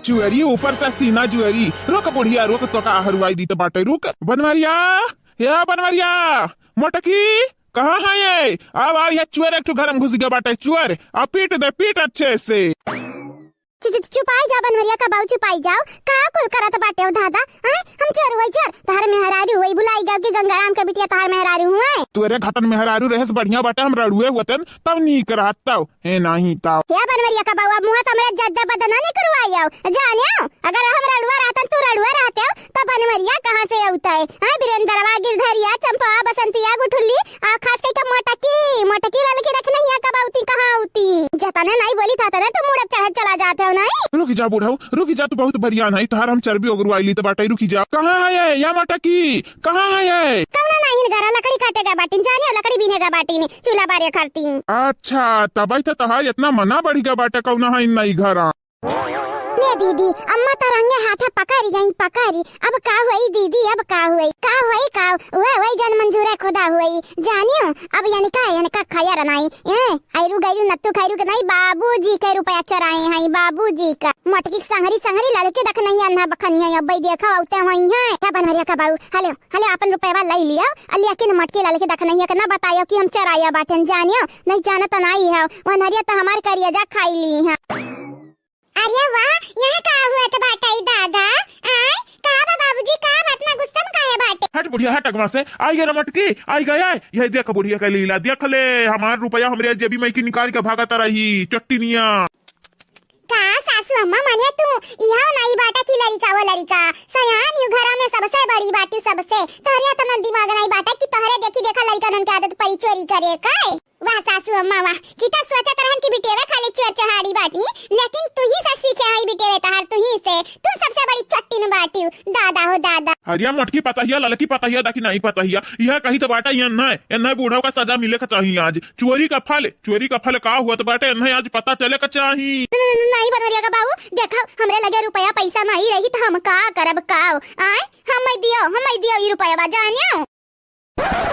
चुअरी ऊपर से सीना जुअरी। रुक बुढ़िया, रुक, तो का हरुआई दी त बाटे, रुक। बनवरिया, हे बनवरिया, मोटकी, कहाँ है ये? आव, आव, ये चुअर एक ठो घर में घुस गया बाटे, चुअर। आ पीट दे, पीट अच्छे से। चु-, चु-, चुपाई जा बनवरिया का बाऊ, चुपाई जाओ। का कुल करत बाटे हो दादा? हैं? हम चोर हुई चोर? तोहर मेहरारू हुई, भुलाई गयो कि गंगाराम के बिटिया तोहर मेहरारू हुए। तोरे घटन मेहरारू रहेस बढ़िया बाटे, हम रड़ुए होतन तब नीक रहत तब। हे नाही तब। हे बनवरिया का बाऊ, अब मुँह से हमरे जद्दा बद्दा ना निकरवाई आओ। जाने आओ, अगर हम रड़ुआ रहतन, तू रड़ुआ रहते हो, तो बनवरिया कहाँ से अउते? हैं, वीरेंद्रवा, गिरधरिया, चंपवा, बसंतिया, गुठुल्ली, आ खास करके मोटकी, मोटकी ललकी रखने हिया कब अउती, कहाँ अउती? जतने नहीं बोली था, तने तू मुड़े चढ़े चला जाते हो, नहीं? रुकी जा बुढ़ऊ, रुकी जा, तू बहुत बरियान है, तोहार हम चर्बी ओगरुआई ली तो बाटे, रुकी जा। कहाँ है ये, या मोटकी? कहाँ है ये? कौनो नहीं घरा, लकड़ी काटे गए बाटिन, जानियो लकड़ी बीने गए बाटिन, चूल्हा बारे खरतीन। अच्छा, तबई तो तोहार इतना मना बढ़ी गए बाटे, कौनो है नहीं घरा। ले दीदी, अम्मा तो रंगे हाथे पकड़ी गई, पकड़ी। अब का हुई दीदी, अब का हुई, का हुई, का? वह वही जन मंजूरे खुदा हुई, जानियो। अब यनिका, यनिका खैर नहीं, ए, आयरू गैरू नत्तू खैरू के नहीं, बाबूजी के रुपया चोराए हैं, बाबूजी का। मोटकी संगरी, संगरी ललके देख नहीं अन्हा बखनी है, अब देखा अउते हुई है। का बनवरिया का बाऊ, हेलो, हेलो, अपन रुपया ले लियो, अ लेकिन मोटकी ललके देख नहीं है, कि ना बतायो कि हम चोराया बाटन, जानियो, नहीं जाना तो नहीं है, वनहरिया तो हमार करिया जा खाई ली है। अरे वाह, यहाँ का हुआ तो बाटे दादा, आय, का बा बाबूजी, का बात ना गुस्सा में काहे बाटे? हट बुढ़िया, हट अगवा से, आई गे रे मोटकी, आई गे, आय, यही देख बुढ़िया का लीला, देख ले, हमार रुपया हमरे जेबी में की निकाल के भागत रही, चट्टिनिया। का सासू अम्मा माने तू, इहाँ नाई बाटा की लड़िका वो लड़िका, सयान यू घरा में सबसे बड़ी बाटी सबसे, तोहरे इतना दिमाग नाई बाटा कि तोहरे देखी देखा लड़िका नन के आदत पड़ी चोरी करे के। वाह सासू अम्मा वाह, कि त सोचत रहन कि बिटेवे खाली चोर चोहारी बाटी, लेकिन तुही से सीखे हई बिटेवे तहार, तुही से, तू सबसे बड़ी चट्टिन बाटी, दादा हो दादा। अरे मोटकी पतहिया, ललकी पतहिया, दा कि नहीं पतहिया, यह कही तो बाटा, ये नहीं, ये नहीं बूढ़ा का सजा मिले के चाहिए आज। चोरी का फल, चोरी का फल का हुआ तो बाटे, नहीं आज पता चले के चाहिए। न-, न-, न-, नहीं बनवरिया का बाबू, देखो, हमरे लगे रुपया पैसा नहीं रही तो हम का करब, का? आय, हम दियो, हम दियो ई रुपया बा, जानियो।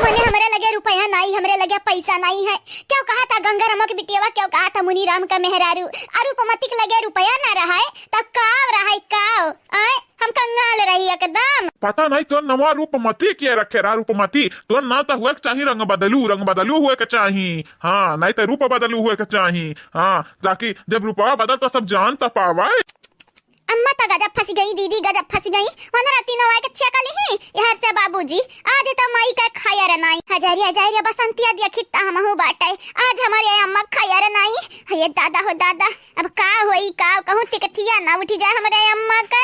मने हमरे लगे रुपया नाई, हमरे लगे पैसा नाई है। क्यों कहा था गंगाराम के बिटियावा, क्यों कहा था मुनीराम का मेहरारू? आ रूपमती के लगे रुपया ना रहा है, तब काव रहा है, काव? आय, हम कंगाल रही एकदम। पता नहीं तो नवा रूपमती के रखे रहा, रूपमती। तो ना तो हुए के चाही रंग बदलू, रंग बदलू हुए के चाही। हाँ, नहीं तो रूप बदलू हुए के चाही। हाँ, ताकि जब रूपवा बदल तो सब जान तो पावे। अम्मा तो गजब फंस गई दीदी, गजब फंस गई। वनरा तीनों आए के छेका लिही, यहर से बाबूजी, आज तो माई का खाया रे नाई। हजारी, हजारी, बसंतिया देखी ता हमहू बाटे, आज हमारे अम्मा खाया रे नाई। हे दादा हो दादा, अब का होई, का कहूँ, तिकथिया ना उठी जाए हमरे अम्मा का।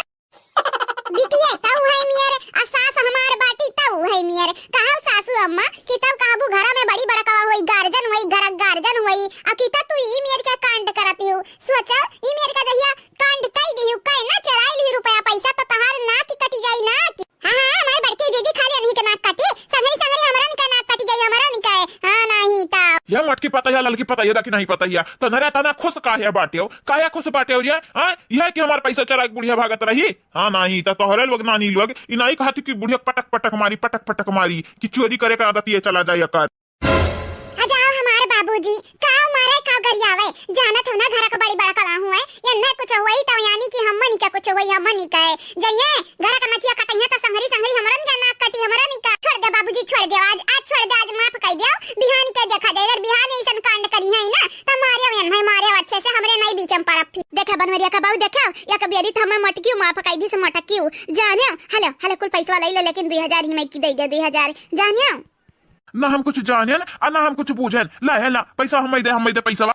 बिटिया, तऊ है मियर, आ सास हमार बाटी, तऊ है मियर। कहो सासू अम्मा कि तब कहबू घरा में बड़ी बड़कवा होई, गार्जन होई, घर गार्जन होई, आ कि त तू ई मियर के कांड करत हो। सोचो, ई मेर का जहिया कांड कई दिहु, कहे ना चराई लिहु रुपया पैसा, तो तहार नाक कटी जाई नाक। हाँ, हाँ, हमार बड़की जीजी खाली अनही के नाक काटी, संगरी संगरी हमरन के नाक कटी जाई, हमरन के। हाँ, नाही ता। या मोटकी पतैया, ललकी पतैया, देखी नहीं पतैया, तनरे तना खुश काहे बाटेउ? काहे खुश बाटेउ रे? हाँ, यह कि हमार पैसा चोराइ के बुढ़िया भागत रही? हाँ, नाहीं, त तोहरे लोग नानी लोग, ई नाहीं कहत कि बुढ़िया पटक पटक मारी, पटक पटक मारी, कि चोरी करे का आदत ये चला जाए एकर। आ जाओ हमार बाबूजी, काव मारे काव गरियावे, जानत हो ना घर का बड़ी बड़ा कला हुए, यन्ने कुछ होई त यानी कि हमनी का कुछ होई, हमनी का है। जइए, घर का नकिया कटइहे त संघरी संघरी हमरन के नाक कटी, हमरन का। छोड़ दे बाबूजी, छोड़ दे, आज, आज छोड़ दे, आज माफ कइ दे, बिहान के देखा जाए, अगर बिहान ऐसन कांड करिहे ना, त मारे यन्ने, मारे अच्छे से, हमरे नहीं बीच में परब फिर। देखा बनवरिया का बहू, देखा, या कबियरी त हमें मटकियो माफ कइ दी से मटकियो, जाने, हेलो, हेलो, कुल पैसवा लइ ले, लेकिन दुई हजार ही मैं की दइ दे, दुई हजार, जाने। ना हम कुछ जानेन, आ ना हम कुछ बूझेन। ला, हे ला, पैसा हम दे, हम दे पैसा।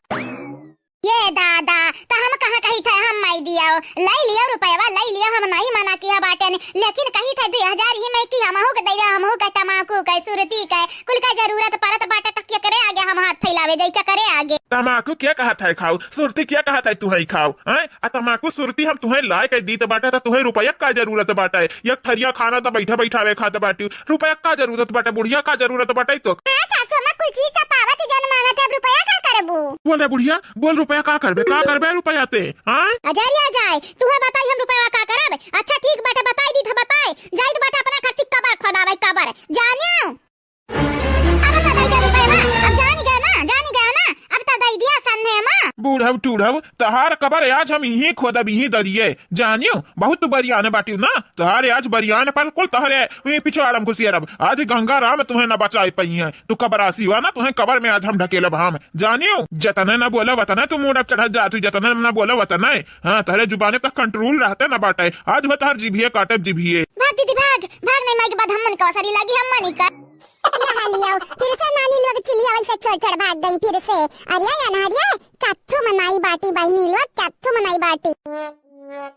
ये दादा, त हम कहाँ कही थे हम माई दियो, लइ लियो रुपयवा, लइ लियो, हम नहीं मना किया बाटेन, लेकिन कही थे दुई हजार ही मैं की हमहू के दे दे, हमहू के तमाकू के, सुरती के, कुल का जरूरत परत बाटे, त केकरे आगे हम हाथ फैलावे जाई, केकरे आगे? तमाकू क्या कहा था खाऊ, सुरती क्या कहा था तुहई खाऊ, हैं? आ तमाकू सुरती हम तुहई लाइ के दीत बाटे, त तुहई रुपया का जरूरत बाटे? एक थरिया खाना त बैठा बैठावे खात बाटी, रुपया का जरूरत बाटे, बुढ़िया का जरूरत बाटे तो? हाँ, सासू अम्मा, कुल चीज त पावत ही जौन मांगत है, अब रुपया का करबू? बोल रे बुढ़िया, बोल रुपया का करबे, का करबे रुपया ते, हाँ? अजरिया जाए, तुहे बताई हम रुपया का करब? अच्छा ठीक बाटे, बताई दी त बताई, जाइत बाटे अपना खातिर कबर खोदावे, कबर, जानियो। अब त दई दे रुपया, अब जानी गया ना, जानी गया ना, अब त दई दिया सन्ने मा। बूढ़व टूढ़व, तहार कबर आज हम इहीं खोदब, इहीं दरिये, जानियो, बहुत बरियान बाटिउ ना, तोहरे आज बरियान पर कुल तोहरे उही पिछवाड़म घुसियरब। आज गंगा राम तुहे न बचाए पइहें। तू कबरासी हुआ ना, तुहे कबर में आज हम ढकेलब हम। जानियो, जतने न बोलब वतने तू मूड़ अब चढ़त जात हुई, जतने न बोलब वतने। हाँ, तोहरे जुबाने पर control रहते न बाटे। आज हो तोहर जिभिये काटब जिभिये। भाग दीदी भाग, भाग नहीं माई के बाद हम मन का सरी लागी हम मनी का। ले हाली आओ, फिर से नानी लोग चिल्लिया वैसे छोड़ छोड़ भाग गई फिर से। अरे या ना अरे, कत्थू मनाई बाटी बहिनी लोग, कत्थू मनाई बाटी।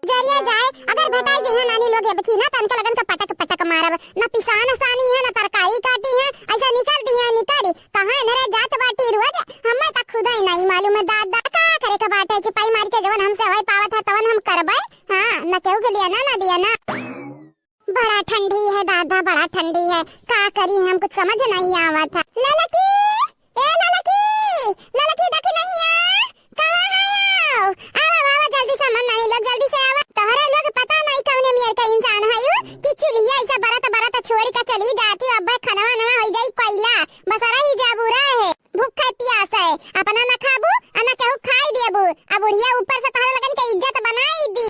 जरिया जाए, अगर भेटाई जइहे नानी लोग एबकी ना, त इनका लगन का पटक पटक मारब। न पिसान सानी है, न तरकारी काटी है, ऐसा निकर दिहे, निकर। कहाँ इनरे जात बाटी रोज, हमें त खुदा ही नहीं मालूम है दादा। का करे के बाटे, चिपाई मार के जवन हमसे होई पावत है, तवन हम करबे। हाँ, न केहू के दिया ना, न दिया ना। बड़ा ठंडी है दादा, बड़ा ठंडी है, का करी हम, कुछ समझ नहीं आवत है। ललकी, ए ललकी, ललकी देख नहीं है, कहाँ है? आवा, आवा, आवा, जल्दी से मन नानी लोग, जल्दी से आवा। तोहरे लोग पता नहीं कौने मियर का इंसान है यू, कि चूल्हिया ऐसा बरत बरत छोड़ के चली जाती, अब खनवा नवा हो जाई कोयला, बस रही जाबू रहे, भूख है प्यास है, अपना न खाबू, आ न केहू खाई देबू, अब बुढ़िया ऊपर से तोहरे लगन के इज्जत बनाई दी।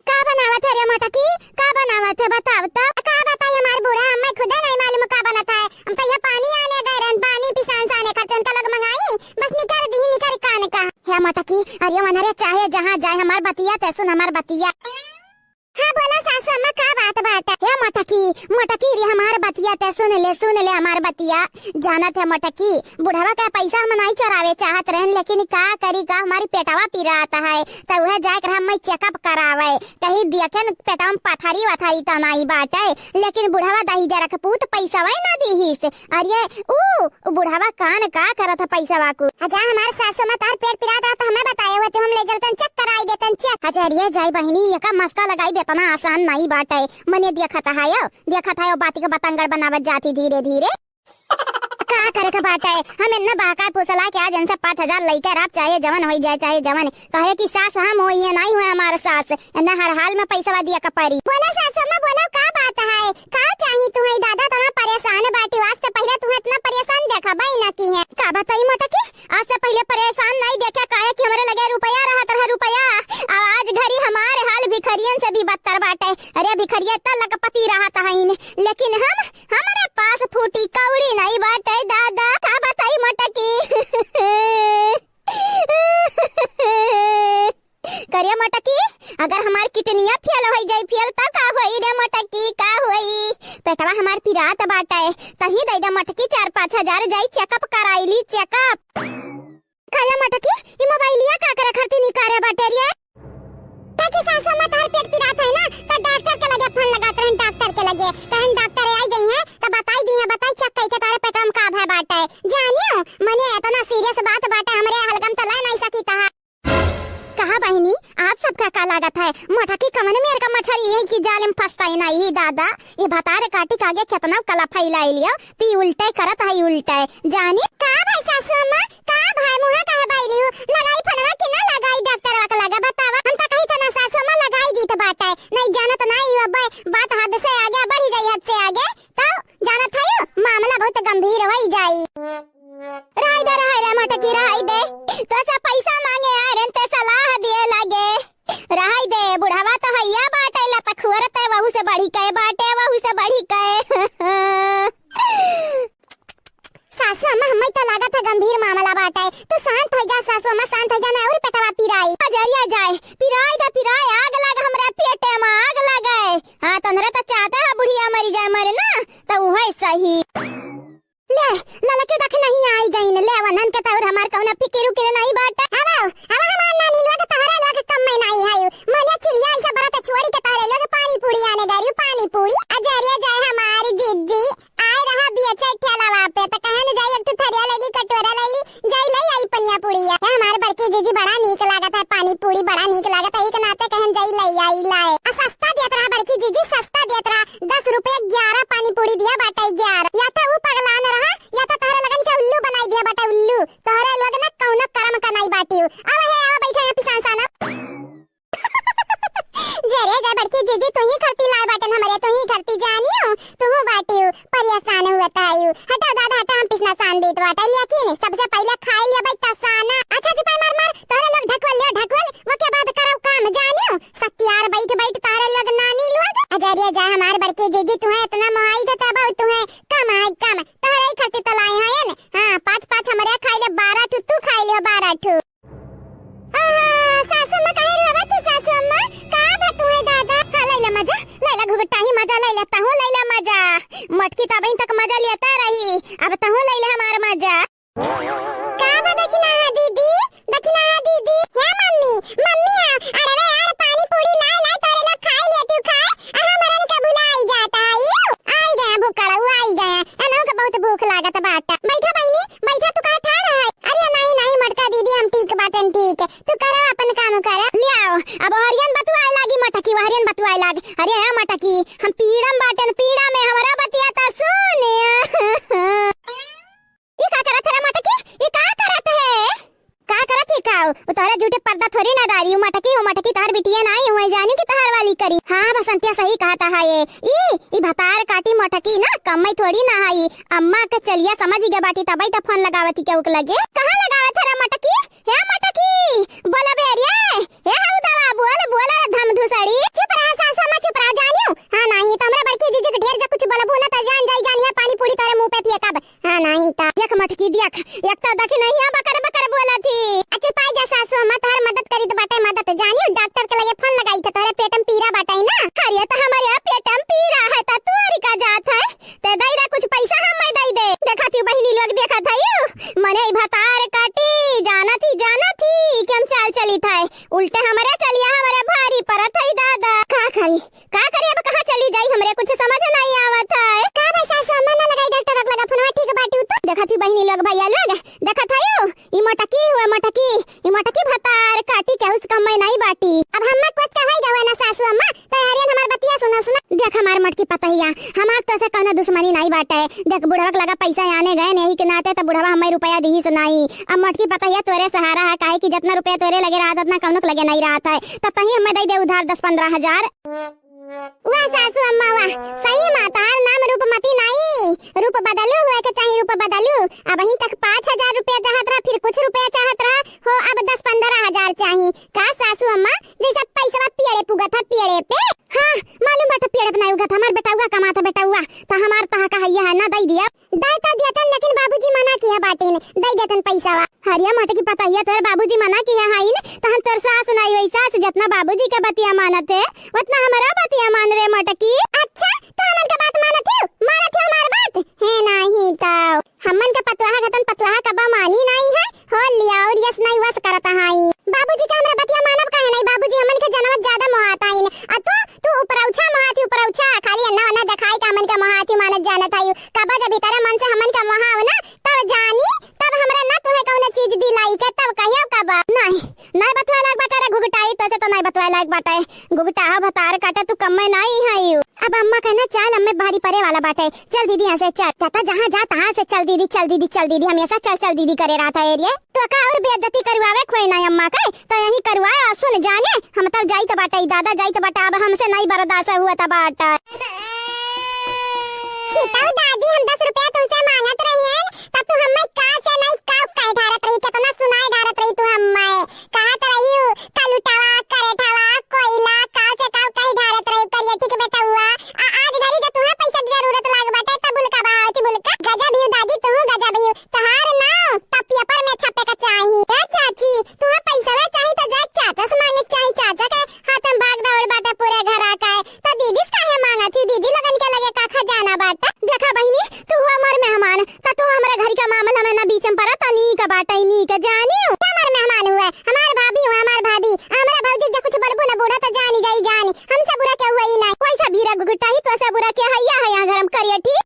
का बनावत है रे मोटकी? का बनावत है बताव तो? का बताई हमार बूढ़ा, हमें खुदे नहीं मालूम का बनत है। हम तो ये पानी आने गए रहन, पानी पिसान साने खातिर उनका लोग मंगाई, बस निकर दी, निकर कान का। हे मोटकी, अरे मनरे चाहे जहाँ जाए, हमार बतिया ते सुन, हमार बतिया। हाँ बोला सासू अम्मा, का बात बाटे? हे मोटकी, मोटकी रे हमार बतिया ते सुन ले, सुन ले हमार बतिया। जानत है मोटकी, बुढ़वा का पैसा हम नहीं चोरावे चाहत रहन, लेकिन का करी का हमारी पेटवा पिरात है, त उहे जाए के रहा मैं checkup करावे, कहीं देखेन पेटवा में पथरी वथरी त नहीं बाटे, लेकिन बुढ़वा दही जरा के पूत पैसा वही ना दीहिस। अरे ऊ, ऊ बुढ़वा कान का करत है पैसा वाकू। अच्छा हमार सासू में तार पेट पिरात रहा त हमें बताए हुए, तो हम ले चलतन check कराई देतन check। अच्छा अरे जाई बहिनी, एका मस्का लगाई देतना आसान नहीं बाटे, मने देखत है यो, देखत है यो बाती के बतंगड़ बनावत जाती धीरे धीरे। का करे के बाटे? हम इतना बहकाए फुसला के आज इनसे पाँच हजार लइके रात चाहे जवन होई जाए, चाहे जवन। कहे कि सास हम होई, ये नहीं हुए हमार सास। इतना हर हाल में पैसा दिया का परी। बोला सास अम्मा, बोला का बात है? का चाही तुम्हें दादा, इतना परेशान बाटी? आज से पहले तुम्हें इतना परेशान देखा बाई ना की है। का बताई मोटकी? आज से पहले परेशान नहीं देखे, काहे कि हमरे लगे रुपया रहत रहे, रुपया। अब आज घरी हमारे हाल भिखरियन से भी बदतर बाटे। अरे भिखरिया त लखपति रहत हईन, लेकिन हम, हमरे पास फूटी कौड़ी नहीं बाटे दादा, का बताई मोटकी। करे मोटकी, अगर हमार किडनिया फेल होई जाई फेल, त का होई रे मोटकी, का होई? पेटवा हमार पिरात बाटे, तही दे दे मोटकी चार पाँच हजार, जाई checkup कराई ली, checkup। करे मोटकी, ई मोबाइलिया का करे खातिर निकारे बाटे रे? ताकि सासू अम्मा तोहर पेट पिरात है ना, त डॉक्टर के लगे फोन लगात रहन, डॉक्टर के लगे। कहन डॉक्टर आई गई हैं, त बताई दी हैं, बताई check कई के तोहरे पेटवा में का भय बाटे। जानियो, मने इतना serious बात बाटे, हमरे हलगम त ला नहीं सकी तहा। कहा बहिनी, आप सबका का लागत है? मोटकी कवन मेर का मछरी है कि जाल में फंसता है ना? आई दादा, ई भतार काटी के आगे केतना कला फैलाइ लियो, ती उल्टे करत है, उल्टे। जानी का भाई सासू अम्मा, का भाई मुँह काहे बाई लियो? लगाई फोनवा कि ना लगाई डॉक्टरवा के लगे, बतावा। हम त कही थे ना सासू अम्मा लगाई दीत बाटे, नहीं जानत ना ई अब बात हद से आगे बढ़ी जाई, हद से आगे। तो जानत है मामला बहुत गंभीर होई जाई। रहाई दे, रहाई रे मोटकी, रहाई दे। तो से पैसा मांगे आए रहन, ते सलाह दिए लागे। रहाई दे, बुढ़वा तो हैया बाटे, लतखुअर ते वहू से बढ़ी के बाटे, वहू से बढ़ी के। सासू अम्मा, हम्मे तो लागत है गंभीर मामला बाटे। तू शांत हो जा सासू अम्मा, शांत हो जा, ना और पेटवा पिराई। अजरिया जाए, पिराई दा पिराई, आग लग हमरा पेटे में, आग लगे। हाँ, तोहरे तो चाहते है बुढ़िया मरी जाए, मरे ना, तो उहे सही। ले, ललके देख नहीं आई गईन, ले वनन के तौर हमार कौनो फिकिर उकिर नहीं बाटे। अब, अब हमार नानी लोग तोहरे लोग कम में नहीं है। मने चिड़िया ऐसा बरत छोड़ी के तोहरे लोग पानी पूरी आने गरी, पानी पूरी। अजरिया जाए हमार जिज्जी, आए रहा बियचे ठेलावा पे, त कहन जाई एक ठो थरिया लगी, कटोरा ले ली, जाई ले आई पनिया पूरी। ए, हमार बड़की जिज्जी बड़ा नीक लागत है पानी पूरी, बड़ा नीक लागत है, एक नाते कहन जाई ले आई लाए। आ सस्ता देत रहा बड़की जिज्जी, सस्ता देत रहा, दस रुपये ग्यारह पानी पूरी दिया बाटे, ग्यारह। या तो वो पगलान रहा, या तो तोहरे लगन के उल्लू बनाई दिया बाटे, उल्लू। तोहरे लोग ना कौनो करम का नाई बाटियो। अब हे, अब बैठा यहाँ पिसान साना। जे रे, जे बड़की जिज्जी, तू ही खरती लाए बाटन हमरे, तू ही खरती जानियो, तू हूँ बाटियो, परेशान हुआ तायू। हटा दादा, हटा, हम पिसना सान देत बाटे, लेकिन सबसे पहले खाई लिया भाई तसाना। अच्छा, चुपाई मार मार, तोहरे लोग ढकोल लियो, ढकोल, वो के बाद करो काम, जानियो। सत्यार बैठ बैठ तोहरे लोग नानी लोग। अजरिया जा हमार बड़की जिज्जी, तुहे इतना मोहाई थे तब तुहे कम है, कम। तोहरे ही खरती तो लाई है न। हाँ, पाँच पाँच हमरे खाई ले, बारह ठू तू खाई लियो, बारह ठू। आहा, सासू अम्मा काहे रोवत हो सासू अम्मा? का भा तुहे दादा? हाँ, लैला मजा, लैला घुघटाही मजा, लैला तहूँ लैला मजा। मोटकी तबहिन तक मजा लेते रही, अब तहूँ लैला हमार मजा। का बा दखिनहा दीदी? दखिनहा दीदी, हे मम्मी, मम्मी आ, अरे रे यार, पानी पूरी लाए लाए तोरे लोग खाई लेती खाए, आ हमरन के भुलाई जाता है। यू, आई गया भुक्कड़ऊ, आई गया। एनहू के बहुत भूख लागत बाटा। बैठा बहिनी, बैठा, तू काहे ठाड़ है? अरे नहीं, नहीं, मोटका दीदी, हम ठीक बाटेन, ठीक। तू करो अपन काम कर। ले आओ, अब हरियन बतुआए लागी मटकी, हरियन बतुआए लाग। अरे हाँ मटकी, हम पीड़ा में बाटेन, पीड़ा में, हमरा बतिया त सुन। ई का करत है रे मटकी? ई का करत है? का करत ही का? उ तोहरे झूठे पर्दा थोड़ी ना डारी, उ मटकी हो मटकी, तोहर बिटिया ना आई हुए जानी कि तोहर वाली करी। हाँ, बसंतिया सही कहत है ये। ई, ई भतार काटी मटकी ना, कम्मई थोड़ी ना है ई। अम्मा के चलिया समझ गए बाटी, तबई त फोन लगावत ही केहू के लगे। कहाँ लगावत है रे मटकी? हे मटकी, बोला बेरिया, हे हऊ दवा, बोल, बोल रे धम धुसड़ी। चुप रहा सासू अम्मा, चुप रहा जानियो। हाँ, नहीं, तो हमरा बड़की जीजी के ढेर जा कुछ बोलबू ना, त जान जाई जानिया, पानी पूरी तोरे मुंह पे फेंकब। हाँ, नहीं ता। देख मटकी, देख, एक तो देखी नहीं है, बकर बकर बोला थी। अच्छा, पाई जा सासू अम्मा, तोहर मदद करी तो बाटे मदद। जानियो, डॉक्टर के लगे फोन लगाई थे, तोहरे पेट में पीरा बाटे ना। अरे, तो हमारे यहाँ पेट में पीरा है, तो तू अरी का जात है? ते दई दे कुछ पैसा, हम मैं दई दे। देखा थी बहिनी लोग, देखा था यू, मने ई भतार काटी, जाना थी, जाना थी कि हम चाल चली था। उल्टे हमारे चलिया, हमारे भारी परत है दादा। का करी? का करी, अब कहाँ चली जाई, हमरे कुछ समझ नहीं आवत है। का भाई सासू अम्मा ना लगाई डॉक्टर के लगा फोनवा, ठीक बाटी तू। देखा थी बहिनी लोग, भैया लोग, देखा था यू, ई मोटकी हुए मोटकी, ई मोटकी भतार काटी केहू से कम में नहीं बाटी। अब हम्मा कुछ कहई गवे ना सासू अम्मा, तो हरियन हमार बतिया सुना, सुना। देख हमार मोटकी पतहिया, हमार तो से कौनो दुश्मनी नहीं बाटे। देख बुढ़वा के लगा पैसा आने गए, नहीं के नाते तो बुढ़वा हमें रुपया दिही से नहीं। अब मोटकी पतहिया तोरे सहारा है, काहे कि जितना रुपया तोरे लगे रहत, उतना कौनो के लगे नहीं रहत है। तब तही हमें दे दे उधार दस पन्द्रह हजार। वाह सासू अम्मा वाह, सही मा तहार नाम रूपमती नाई, रूप बदलू हुए के चाही, रूप बदलू। अबहिन तक पाँच हजार रुपया चाहत रहा, फिर कुछ रुपया चाहत रहा, हो अब दस पन्द्रह हजार चाही। का सासू अम्मा, जैसे पैसवा पेड़े पुगत है पेड़े पे। हाँ, मालूम बाटे पेड़े पे नहीं उगत, हमार बेटउआ कमात है बेटउआ, तो हमार तहा का हैया है ना, दई दिया। दाई तो दिया था, लेकिन बाबूजी मना किया बाटिन, दई देतन पैसा। हरिया मोटकी पतहिया, तोर बाबूजी मना किया है न, तो हम तोर सास नहीं हुई, सास जितना बाबूजी के बतिया मानत है, उतना हमारा बतिया मान रे मोटकी। अच्छा, तो हमन का बात मानत है, मानत है हमार बात? है नहीं तो। हमन का पतलाहा घतन पतलाहा कबा मानी नहीं है, हो लिया और यस नहीं वस करत हाई। बाबूजी का हमरा बतिया मानब काहे नहीं? बाबूजी हमन के जनवत ज्यादा मोहात आइन। आ तू, तू उपरौछा मोहात ही उपरौछा, खाली अन्ना वन्ना देखाई का हमन के मोहात ही मानत जानत हाई। कबा जब भीतरे मन से हमन के मोहाव ना, तब जानी, तब हमरा ना तुहे कौनो चीज दिलाई के, तब कहियो कबा। नहीं, नहीं बतवा लायक बाटे रे घुघटाई, तो से तो नहीं बतवा लायक बाटे। घुघटाहा भतार काटे तू कम्मे नहीं है यू। अब अम्मा कहे ना, "चल, अम्मे भारी परे वाला बाटे, चल दीदी, यहाँ से चल।" जाता जहाँ जा, तहाँ से, "चल दीदी, चल दीदी, चल दीदी, हमेशा चल, चल दीदी" करे रहत है रे। तो का और बेइज्जती करवावे खोए ना अम्मा के, तो यहीं करवाए और सुन जाने, हम तब जाइत बाटे, दादा जाइत बाटे, अब हमसे नहीं बर्दाश्त हुआ तब बाटे। सीता दादी, हम दस रुपया तुमसे मांगत रहिए, तब तू हमें का से नहीं का कह ढारत रही, कितना सुनाई ढारत रही तू हमें। कहत रही, "कलुटवा, करेठवा, कोइला, का से का कह ढारत रही, करियठी के बेटउआ।" आ आज घरी जब तुम्हें पैसा के जरूरत लाग बाटे, तब बुलका बहावती बुलका। गजब हियो दादी, तू गजब हियो। तोहार नाव त पेपर में छपे के चाही। ए चाची, तुम्हें पैसा चाही तो जाए चाचा से मांगे के चाही, चाचा के हाथ में भाग दौड़ बाटे पूरे घर आका है। तो दीदी से काहे मांगत ही? दीदी लोगन के लगे का खजाना बाटे? देखा बहिनी, तू हमार मेहमान, त तू हमरे घर का मामला में ना बीच में पड़ा, त नीक बाटे, नीक जानी। तू हमार मेहमान हुए, हमार भाभी हुए, हमार भाभी। हमरा भौजी जब कुछ बोलबू ना बूढ़ा, त जानी जाई जानी। हमसे बुरा केहू ही नहीं। वैसा भीरा गुगुटा ही तो से बुरा के हैया है यहाँ घर में करिए ठीक।